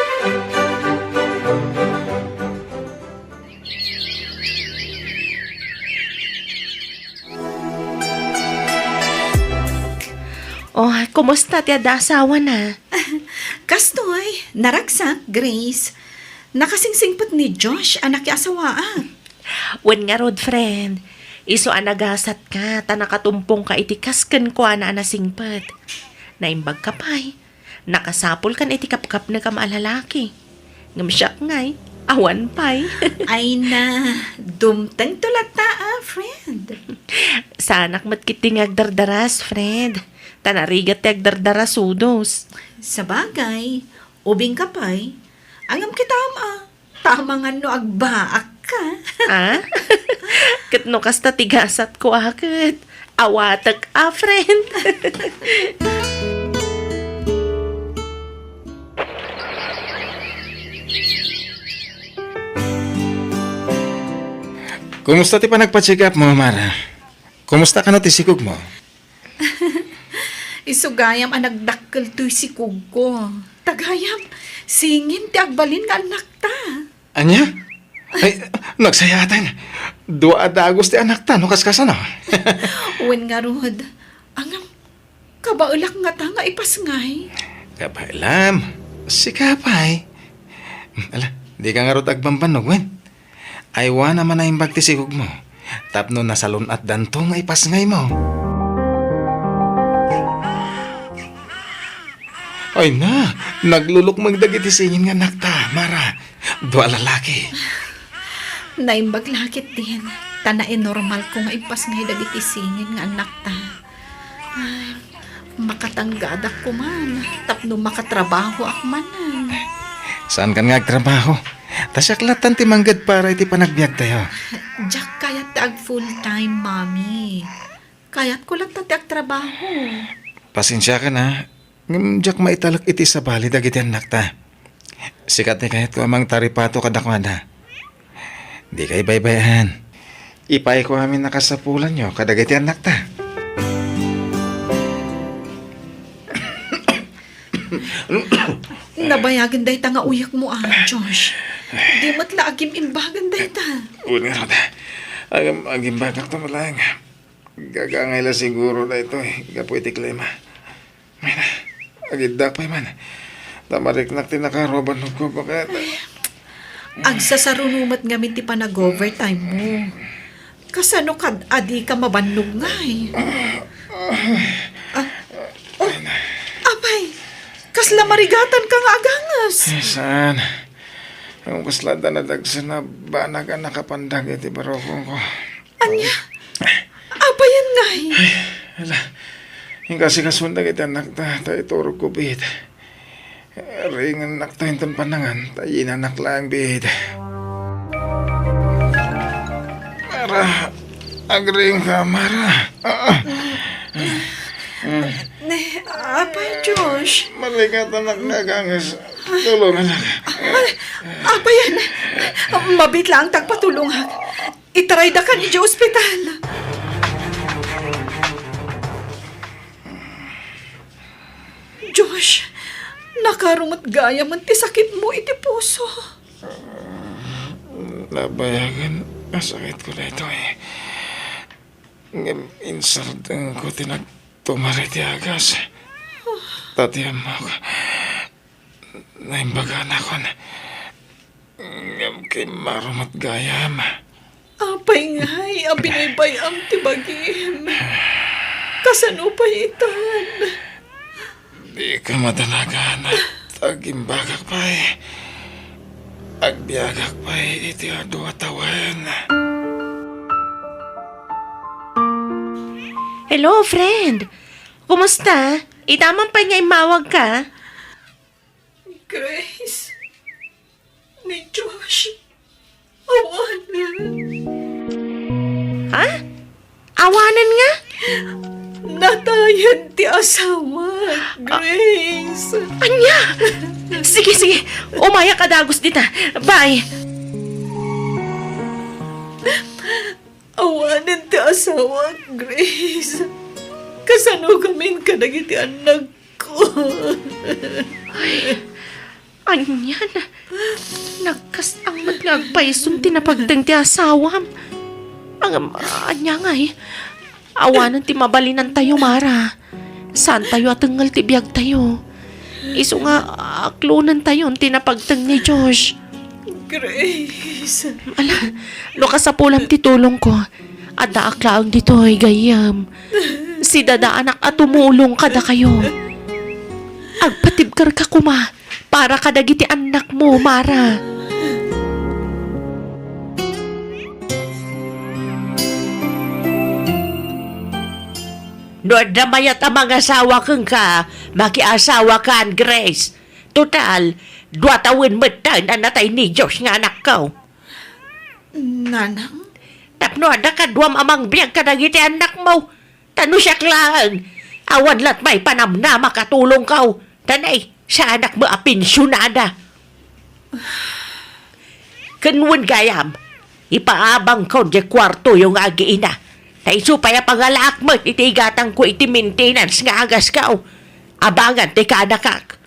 Oh, kumusta ti adda asawana? Kastoy, naragsak, Grace. Nakasingsingpet ni Josh a nakiasawaak. Wen ngarud, friend. Isu a nagasatka, ta nakatumpongka iti kas kenkuana a nasingpet. Naimbagka pay. Nakasapulkan iti kapkapnekam a lalaki. Ngem siak ngay, awan pay. Ay na, dumtengto latta a, friend. Saanak met ketdi nga agdardaras, friend. Ta narigat ti agdardarasudos. Sabagay, ubingka pay. Ngem kitam a, ta amangan no agbaakka. Ah? Ket no kasta ti gasatko a ket, awatek a, friend. Kumusta ti panagpa-check up mo, Mara? Kumusta kano ti sikog mo? Isu gayam a nagdakkel toy sikogko. Ta gayam, singin ti agbalin nga annakta. Ania? Ay, nagsayaatan. Dua a dagus ti annakta, no kaskasano? Wen ngarud, angam, kabaelak ngata nga ipasngay. Kabaelam, sika pay. Ala, dika ngarud agbambannog, wen? Aywanam a naimbag ti sikog mo, tapno nasalun-atdanto nga ipasngay mo. Ay na, naglulukmeng dagiti singin nga annakta, Mara. Dua a lalaki. Naimbag la ketdin, ta nainormalko nga impasngay dagiti singin nga annakta. Ay, makatanggadak koman, tapno makatrabahoak manen. Saankan nga agtrabaho? Ta siak lattan ti manggad para iti panagbiagtayo. Diak kayat ti ag full time, Mami. Kayatko latta ti agtrabaho. Pasensiakan a, ngem diak maitalek iti sabali dagiti annakta. Sika ti kayatko a mangtaripato kadakuada. Dika ibaybay-an. Ipayko amin a kasapulanyo kadagiti annakta. Nabayagen dayta nga uyekmo, a, Josh. Di met la agim-imbagan dayta. Wen ngarud, agim-, agimbagakto met laeng. Gagangay la siguro daytoy gapu iti klima. Mayna, agiddak pay man. Ta mariknak ti nakaruban no ko, baket. Agsasaruno met ngamin ti panag-overtime mo. Kasano kad a dika mabannog ngay? Ah, oh, apay, kasla marigatan ka nga aganges? Eh, saan? Yung kasla da nadagsen a banag a nakapandag iti barukongko. Ania? Apayen ngay? Ay, ala. Inkasikasuan dagiti annakta, ta iturogko biit. Ringennakto inton pannangan, ta yinanak laeng biit. Mara, agring ka, Mara. Ah, ah. Ne, apay, Josh? Marigatanak nga aganges. Tulunganak. Ay, apayen? Mabiit laeng ta agpatulongak. Itaraydakan idiay ospital. Josh, nakarumet gayamen ti sakitmo iti puso. Nabayagen a sakitko daytoy. Ngem insardengko ti nagtumar iti agas. Ta ti ammok, naimbaganakon. Ngem kimmaro met gayam. Apay ngay a binaybay-am ti bagim? Kasano pay itan? Dika madanagan, ta agimbagak pay. Agbiagak pay iti adu a tawen. Hello, friend. Kumusta? Ita man pay nga immawag ka? Grace, ni Josh, awanen. Ha? Awanen nga? Natayen ti asawa, Grace. Ania? Sige, sige. Umayak a dagus dita. Bye. Awanen ti asawa, Grace. Kasano gamin kadagiti annak ko. Ay, anian? Nagkastang met nga agpayson ti napagteng ti asawam. Ang, ania ngay? Awanen ti mabalinantayo, Mara. Saantayo a tengngel ti biagtayo. Isu nga, aklonentayon ti napagteng ni Josh. Grace. Ala, no kasapulam ti tulongko, addaak laeng ditoy gayyem. Sidadaanak a tumulong kadakayo. Agpatibkerka koma para kadagiti annakmo, Mara. No adda mayat a mangasawa kenka, makiasawakan, Grace. Total, dua tawen metten a natay ni Josh nga anakko. Nanang? Tapno adda kaduam a mangbiag kadagiti annakmo. Ta no siak laeng, awan lat may panamnama katulongko. Ta nay, saanak met a pensionada. Ken wen gayam, Ipaabangko diay kuartoyo nga agiina. Ta isu pay a pangalaak met iti igatangko iti maintenance nga agasko. Abangan ti kaanakak.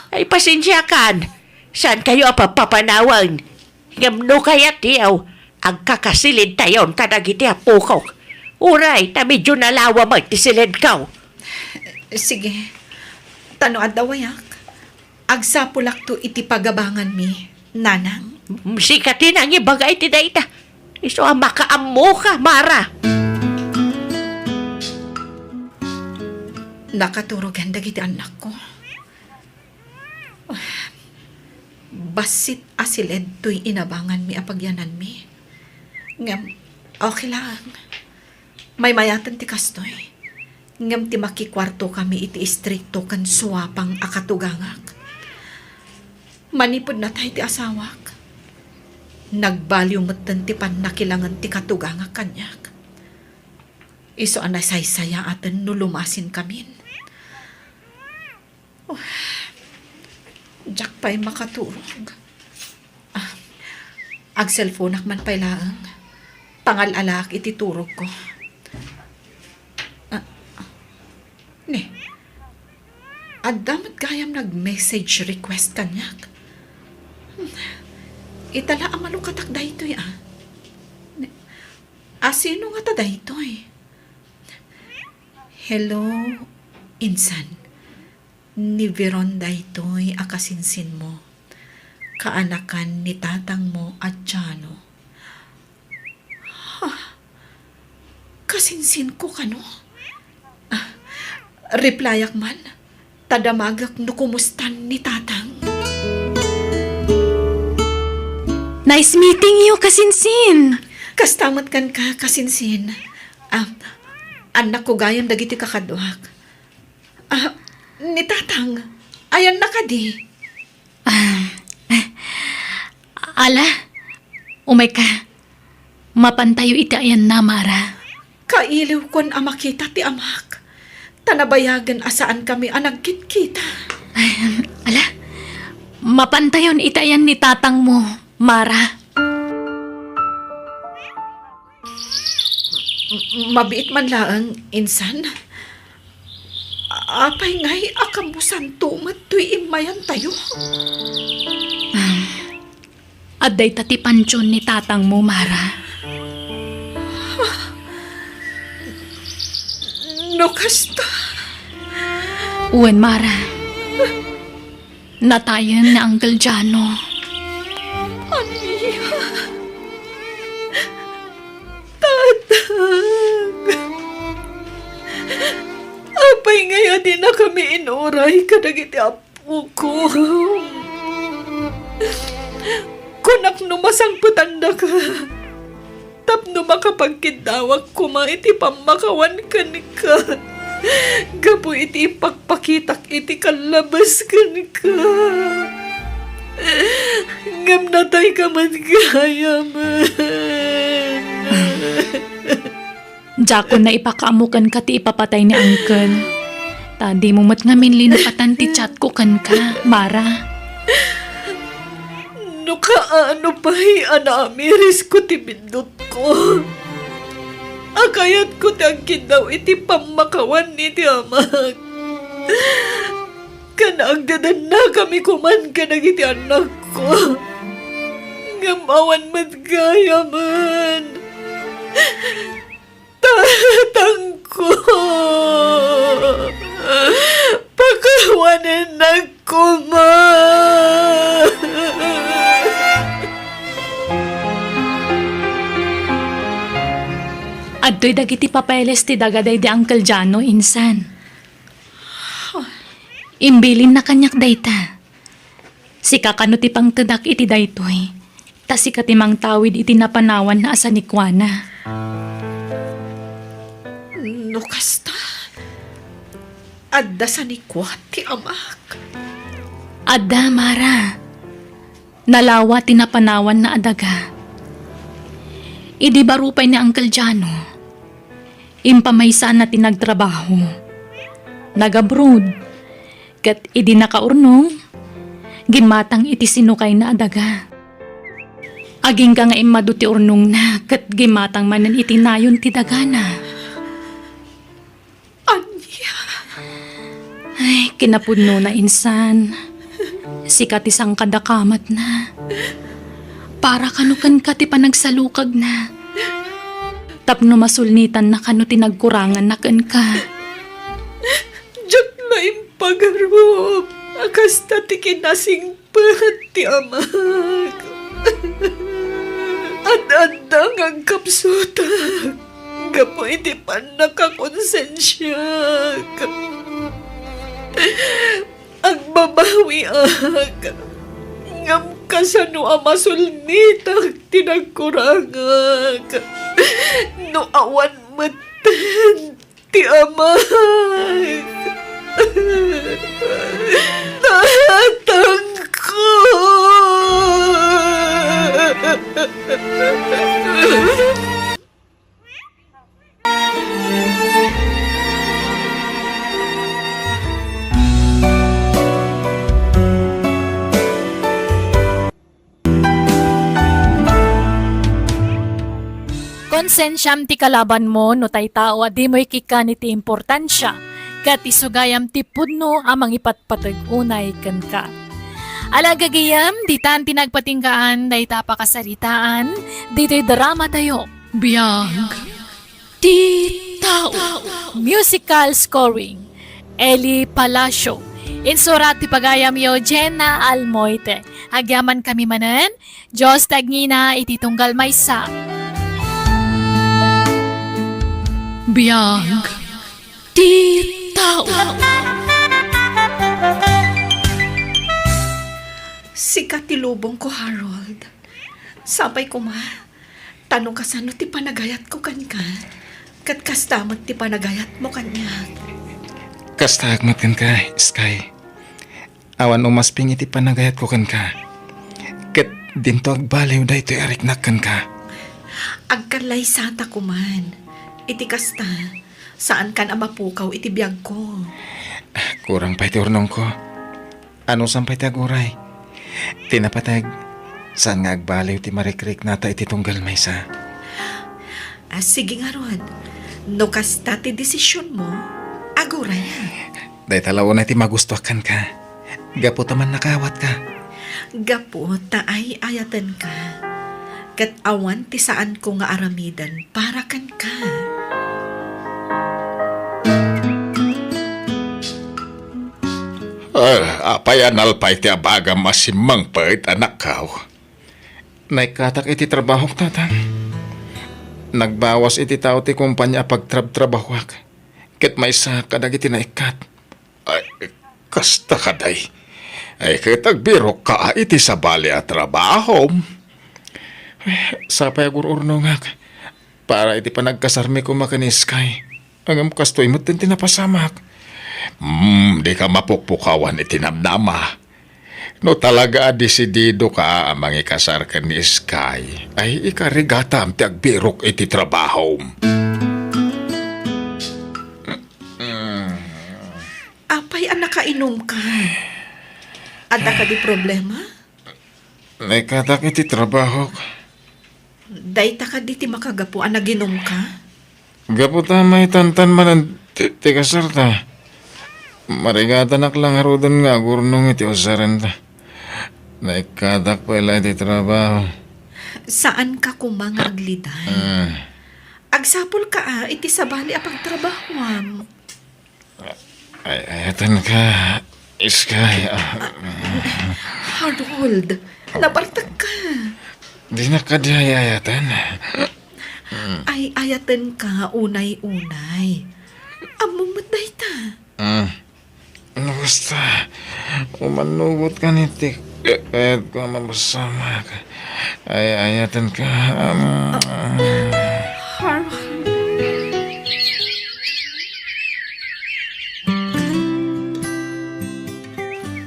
Ay, pasensiakan. Saankayo a papapanawen. Ngem no kayatyo, agkakasilidtayon kadagiti apokok. Uray, ta medyo nalawa met ti silidko. Sige. Ta no adda wayak, agsapulakto iti pagabanganmi, nanang. Sika ti nangibaga iti dayta. Isu a makaammoka, Mara. Nakaturogen dagiti annakko. Bassit a siled toy inabanganmi a pagyananmi. Ngem, okay lang. Maymayaten ti kastoy. Ngem ti makikuartokami iti istrikto ken suapang a katugangak. Manipud natay ti asawak, nagbaliw metten ti pannakilangen ti katugangak kaniak. Isu a nasaysayaaten no lumasinkamin. Oh, diak pay makaturog. Ah, agselfonak man pay laeng. Pangal-alaak iti turogko. Ah, ne, adda met gayam nag-message request kaniak. Ita la a malukatak daytoy, ah. Ne, asino ngata daytoy? Hello, insan. Ni Veron daytoy a kasinsinmo. Kaanakan ni tatangmo a Jano. Ha? Kasinsinko kano? Ah, replyak man, ta damagek no kumustan ni tatang. Nice meeting you, kasinsin! Kasta met kenka, kasinsin. Ah, annakko gayam dagiti kakaduak. Ah, ni tatang, ayanna kadi? Ah, ala, umayka. Mapantayo iti ayanna, Mara. Kailiwkon a makita ti amak, ta nabayagen a saankami a nagkitkita. Ay, ala, mapantayon iti ayan ni tatangmo, Mara. M-, mabiit man laeng, insan. Apay ngay a kamusanto met toy immayantayo? Ah, adda ita ti pantion ni tatangmo, Mara. No kasta? Wen, Mara. Natayen ni Uncle Jano. Ania? Tatang! Apay ngay a dinakami inuray kadagiti apoko? Kunak no masangpetannaka tapno makapagkiddawak koma iti pammakawan kenka gapu iti impakpakitak iti kallabas kenka. Ngem natayka met gayamen. Diakon naipakaammo kenka ti ipapatay ni Uncle. Ta dimo met ngamin linapatan ti chatko kenka, Mara. No kaano pay a naamirisko ti biddutko, a kayatko ti agkiddaw iti pammakawan iti amak. Ken agdadannakami koman kadagiti annakko. Ngem awan met gayamen. Tatangko, pakawanennak koma. Adtoy dagiti papeles ti daga daydi Uncle Jano, insan. Imbilinna kaniak dayta. Sika kano ti pangtedak iti daytoy, ta sika ti mangtawid iti napanawanna a sanikuana. No kasta, adda sanikua ti amak? Adda, Mara. Nalawa ti napanawanna a daga. Idi baro pay ni Uncle Jano, impamaysana ti nagtrabaho. Nag-abroad. Ket idi nakaurnong, gimmatang iti sinukayna a daga. Agingga nga immadu ti urnongna, ket gimmatang manen iti nayon ti dagana. Ania? Ay, kinapudnona insan. Sika ti sangkadakamatna. Para kano kenka ti panagsalukagna. Tapno masulnitanna kano ti nagkuranganna kenka. Diak la impagarup a kasta ti kinasing pet ti amak. Ad-adda nga agkapsutak gapu iti pannakakonsensiak. Agbabawiak, ngem kasano a masulnitak ti nagkurangak no awan metten ti amak. Tatangko! Konsensiam ti kalabanmo no tattao a dimo ikkan iti importansia, ket isu gayam ti pudno a mangipatpateg unay kenka. Ala gagayem, ditan ti nagpatinggaan dayta a pakasaritaan ditoy dramatayo. Biag ti tao. Musical scoring, Eli Palacio. Insurat ti pagayamyo, Jenna Almoite. Agyamankami manen, Dios ti agngina iti tunggal maysa. Biag ti tao. Sika ti lubongko, Harold. Sapay koma, ta no kasano ti panagayatko kenka, ket kasta met ti panagayatmo kaniak. Kastaak met kenka, Sky. Awan umasping iti panagayatko kenka. Ket dinto agbaliw daytoy a riknak kenka. Agkallaysata koman. Iti kasta, saankan a mapukaw iti biagko. Kurang pay ti urnongko. Anusan pay ti aguray? Ti napateg, saan nga agbaliw ti marikriknata iti tunggal maysa. Ah, sige ngarud. No kasta ti desisionmo, agurayak. Dayta la unay ti magustoak kenka. Gapu ta mannakawatka. Gapu ta ay-ayatenka. Ket awan ti saanko nga aramiden para kenka. Ah, apay a nalpay ti abagam a simmangpet, anakko? Naikkatak iti trabahok, Tatang. Nagbawas iti tao ti kompania a pagtrabtrabahoak, ket maysaak kadagiti naikkat. Ay, kasta kadi. Ay, ket agbirokka iti sabali a trabahom. Ay, sapay agur-urnongak para iti panagkasarmi koma ken ni Sky. Ngem kastoy met ti napasamak. Hmm, dika mapukpukawan iti namnama. No talaga a desididoka a mangikasar ken ni Sky, ay ikarigatam ti agbirok iti trabahom. Apay a nakainumka? Adda kadi problema? Naikkatak iti trabahok. Dayta kadi ti makagapu a naginumka? Gapu ta maitantan manen ti, ti kasarta. Marigatanak la ngaruden nga agurnong iti usarenta. Naikkatak pay la iti trabaho. Saanka koma nga agliday. Ah. Agsapulka a iti sabali a pagtrabahoam. Ay, ayatenka, Sky. Ah, Harold, nabartekka. Dinak kadi ay-ayaten. Ay-ayatenka unay-unay. Ammom met dayta. Mm. No kasta, umannugot ka ni ti kayatko a mapasamak. Ay-ayatenka. Harold.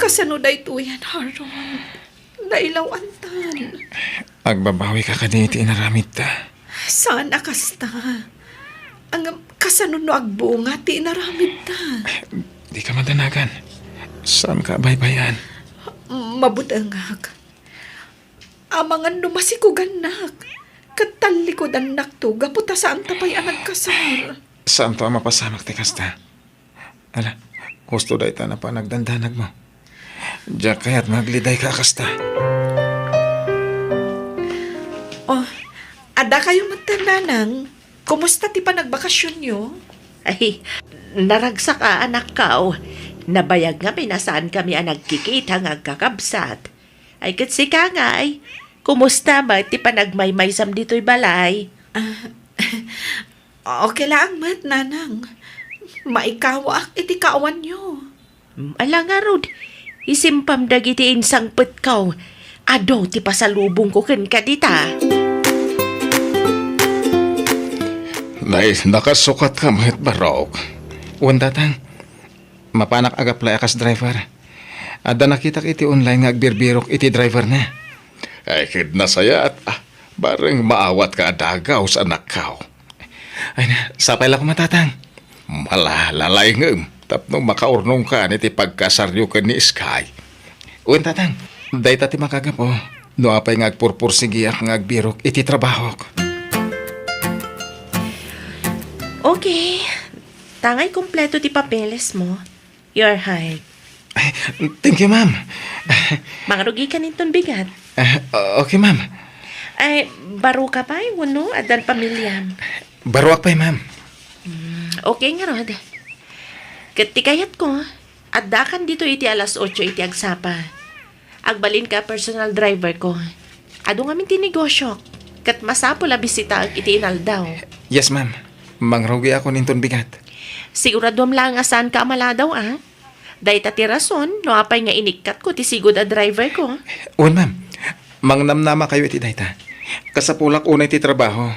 Kasano daytoyen, Harold? Nailawantan. Agbabawika kadi iti inaramidta? Saan a kasta. Ngem kasano no agbunga ti inaramidta? Dika madanagan. Saanka a baybay-an. Mabutengak. Amangan no masikugannak, ket tallikudannakto gapu ta saanta pay a nagkasar. Saanto a mapasamak ti kasta? Ala, husto dayta a panagdandanagmo. Diak kayat nga aglidayka a kasta. Oh, adda kayo met, Nanang. Kumusta ti panagbakasionyo? Ay, naragsak a, anakko. Nabayag ngamin a saan kami a nagkikita nga agkakabsat. Ay, ket sika ngay, kumusta met ti panagmaymaysam ditoy balay? Ah, okay laeng met, Nanang. Maikawaak iti kaawanyo. Mm, ala ngarud, isimpam dagiti insangpetko. Adu ti pasalubongko kenka dita. Nay, nakasukatka met, Barok. Wen, Tatang. Mapanak ag-apply a kas driver. Adda nakitak iti online nga agbirbirok iti driver na. Ay, ket nasayaat, ah. Bareng maawatka a dagaw sa anakko. Ay na, sapay la koma, Tatang. Malalaingem tapno makaurnongkan iti pagkasaryo ken ni Sky. Wen, Tatang, dayta ti makagapu no apay nga agpurpursigiak nga agbirok iti trabahok. Okay. Tangay kompleto ti papeles mo. You're hired. Ay, thank you, ma'am. Mangrugi ka ninton bigat. Ah, okay, ma'am. Ay, baro ka pay wenno addan pamiliam? Baroak pay, ma'am. Mm, okay ngarud. Ket ti kayatko, addakan ditoy iti alas otso iti agsapa. Agbalinka a personal driver ko. Adu ngamin ti negosiok, ket masapul a bisitaek iti inaldaw. Yes, ma'am. Mangrugiakon inton bigat. Siguraduam laeng a saanka a maladaw, a? Dayta ti rason no apay nga inikkatko ti sigud a driver ko. Wen, ma'am. Mangnamnamakayo iti dayta. Kasapulak unay ti trabaho.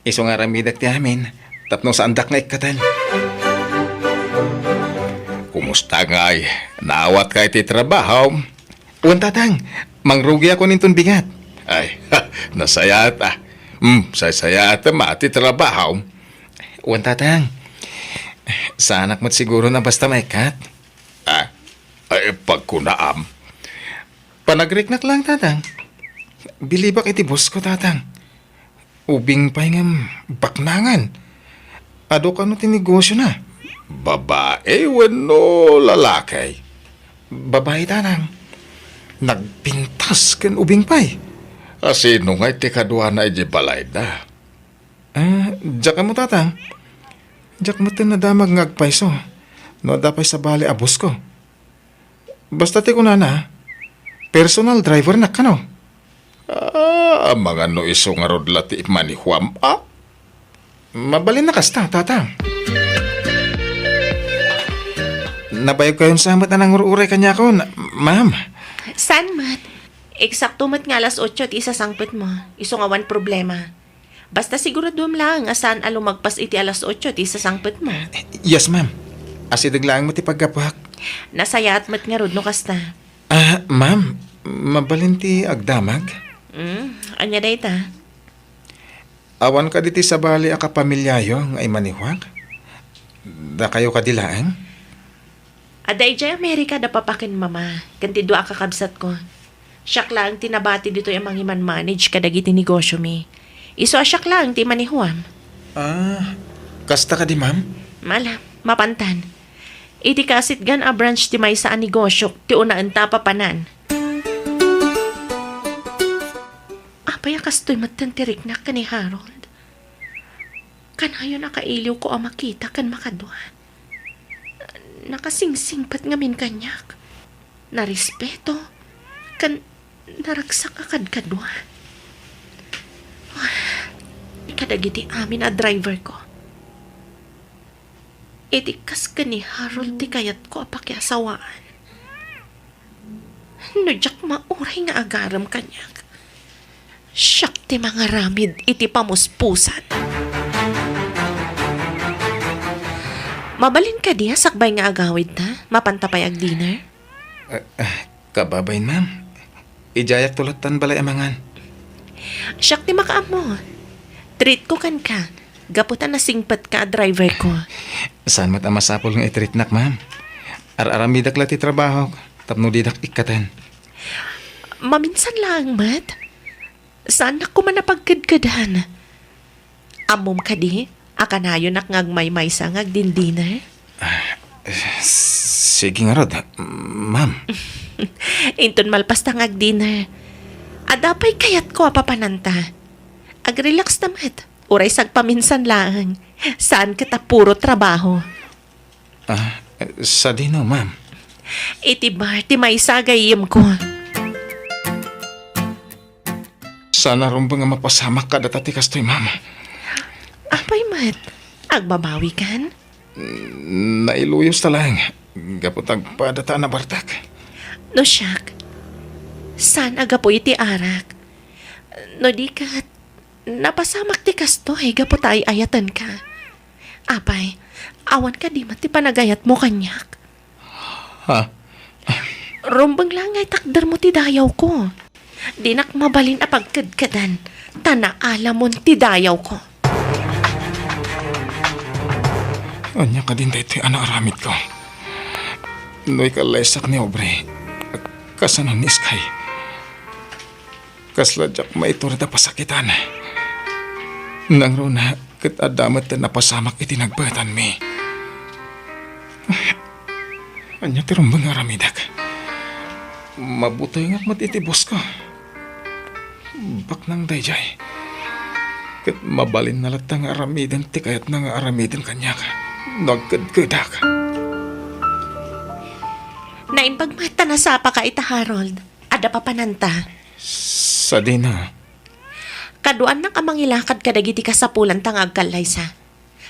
Isu nga aramidek ti amin tapno saandak nga ikkaten. Kumusta ngay? Naawatka iti trabaho? Wen, Tatang. Mangrugiakon inton bigat. Ay, nasayaat, a. Hmm, saysayaatem a ti trabaho. Wen, Tatang. Saanak met siguro a basta maikkat. Ah, ay, pagkunaam. Panagriknak laeng, Tatang. Bilibak iti boss ko, Tatang. Ubing pay ngem baknangan. Adu kano ti negosiona? Babae wenno lalaki? Babae, Tatang. Nagpintas ken ubing pay. A, sino ngay ti kaduana idiay balayda? Ah, diak ammo, Tatang. Diak metten nadamag nga agpayso no adda pay sabali a boss ko. Basta ti kunana, personal driver-nak kano. Ah, amangan no isu ngarud la ti manihuam, a? Mabalin a kasta, Tatang. Nabayag kayon sa met a nangur-uray kaniakon, ma'am. Saan met? Eksakto met nga alas otso ti isasangpetmo. Isu nga awan problema. Basta siguraduam laeng a saan a lumagpas iti alas otso ti isasangpetmo. Yes, ma'am. Asideg laeng met ti paggapuak. Nasayaat met ngarud no kasta. Ah, ma'am, mabalin ti agdamag? Mm, ania dayta? Awan kadi ti sabali a kapamiliayo nga imanihuak? Dakayo kadi laeng? Adda idiay Amerika da papa ken mama, ken ti dua a kakabsatko. Siak laeng ti nabati ditoy a mangimanmanage kadagiti negosiomi. Isu a siak laeng ti manihuam. Ah, kasta kadi, ma'am? Mala, mapantan. Iti kaasitgan a branch ti maysa a negosiok ti unaenta a papanan. Apay a kastoy metten ti riknak ken ni Harold? Kanayon a kailiwko a makita ken makadua. Nakasingsingpet ngamin kaniak. Narespeto ken naragsak a kadkadua. Kadagiti amin a driver ko. Iti kas ken ni Harold ti kayatko a pakiasawaan. No diak mauray nga agarem kaniak, siak ti mangaramid iti pamuspusan. Mabalin kadi a sakbay nga agawidta, mapanta pay agdinner? Ah, ah, kababain, ma'am. Idiayakto lattan balay a mangan. Siak ti makaammo. Treatko kenka, gapu ta nasingpetka a driver ko. Saan met a masapul nga i-treatnak, ma'am. Ar-aramidek la ti trabahok tapno didak ikkaten. Maminsan laeng met. Saannak koma a pagkedkedan. Ammom kadi a kanayonak nga agmaymaysa nga agdindiner? Sige ngarud, ma'am. Inton malpasta nga agdinner, adda pay kayatko a papananta. Agrelaxta met, uray sagpaminsan laeng. Saan ket a puro trabaho. Ah, sadino, ma'am? Iti bar ti maysa a gayyemko. Saan a rumbeng a mapasamak kadata ti kastoy, ma'am. Apay met, agbabawikan? Nailuyos ta laeng, gapu ta agpadata a nabartek. No siak, saan a gapu iti arak. No di ket, napasamak ti kastoy gapu ta ay-ayatenka. Apay, awan kadi met ti panagayatmo kaniak? Ha? Rumbeng laeng nga itakdermo ti dayawko. Dinak mabalin a pagkedkedan, ta naalamon ti dayawko. Ania kadin daytoy a naaramidko? No ikallaysak ni Aubrey, kasano ni Sky? Kasla diak maitured a pasakitan. Nangruna ket adda met ti napasamak iti nagbaetanmi. Ania ti rumbeng nga aramidek? Mabutengak met iti bosko. Baknang daydiay. Ket mabalinna latta nga aramiden ti kayatna nga aramiden kaniak no agkedkedak. Naimbag met ta nasapaka ita, Harold. Adda papananta. Sadino? Kaduaannak a mangilakad kadagiti kasapulanta nga agkallaysa.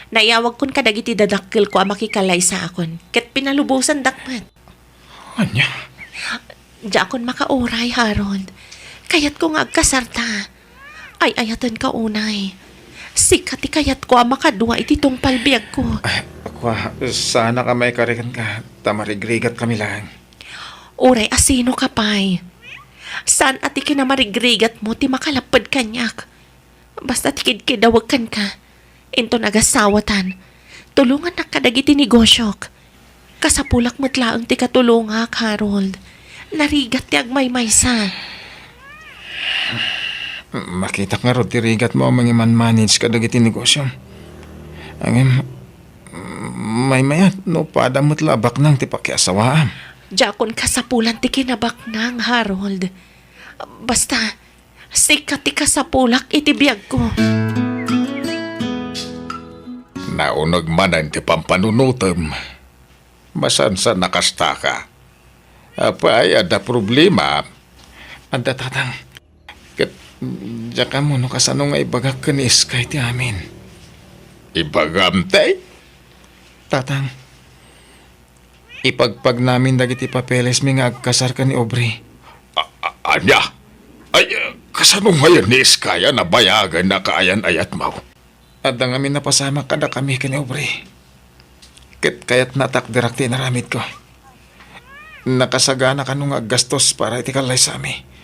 Naiyawagkon kadagiti dadakkelko a makikallaysaakon, ket pinalubosandak met. Ania? Diakon makauray, Harold. Kayatko nga agkasarta. Ay-ayatenka unay. Sika ti kayatko a makadua iti tungpal biagko. Ay, kua, saanak a maikari kenka, ta marigrigatkami laeng. Uray asinoka pay. Saan a ti kinamarigrigatmo ti makalapped kaniak. Basta ti kidkidawek kenka, inton agasawatan, tulongannak kadagiti negosiok. Kasapulak met laeng ti katulongak, Harold. Narigat ti agmaymaysa. Makitak ngarud ti rigatmo a mangimanmanage kadagiti negosiom. Ngem, maymayat no padam met la a baknang ti pakiasawaam. Diakon kasapulan ti kinabaknang, Harold. Basta, sika ti kasapulak iti biagko. Nauneg manen ti pampanunotem. Masansan a kastaka. Apay, adda problema? Adda, Tatang. Ket diak ammo no kasano nga ibagak ken ni Sky ti amin. Ibagam, tay? Tatang, ipagpagnamin dagiti papelesmi nga agkasar ken ni Aubrey. A-, a-, ania? Ay, kasano ngayen ni Sky a nabayagen a kaayan-ayatmo? Adda ngamin napasamak kadakami ken ni Aubrey. Ket kayatna a takderak ti inaramidko. Nakasagana kano nga aggastos para iti kallaysami.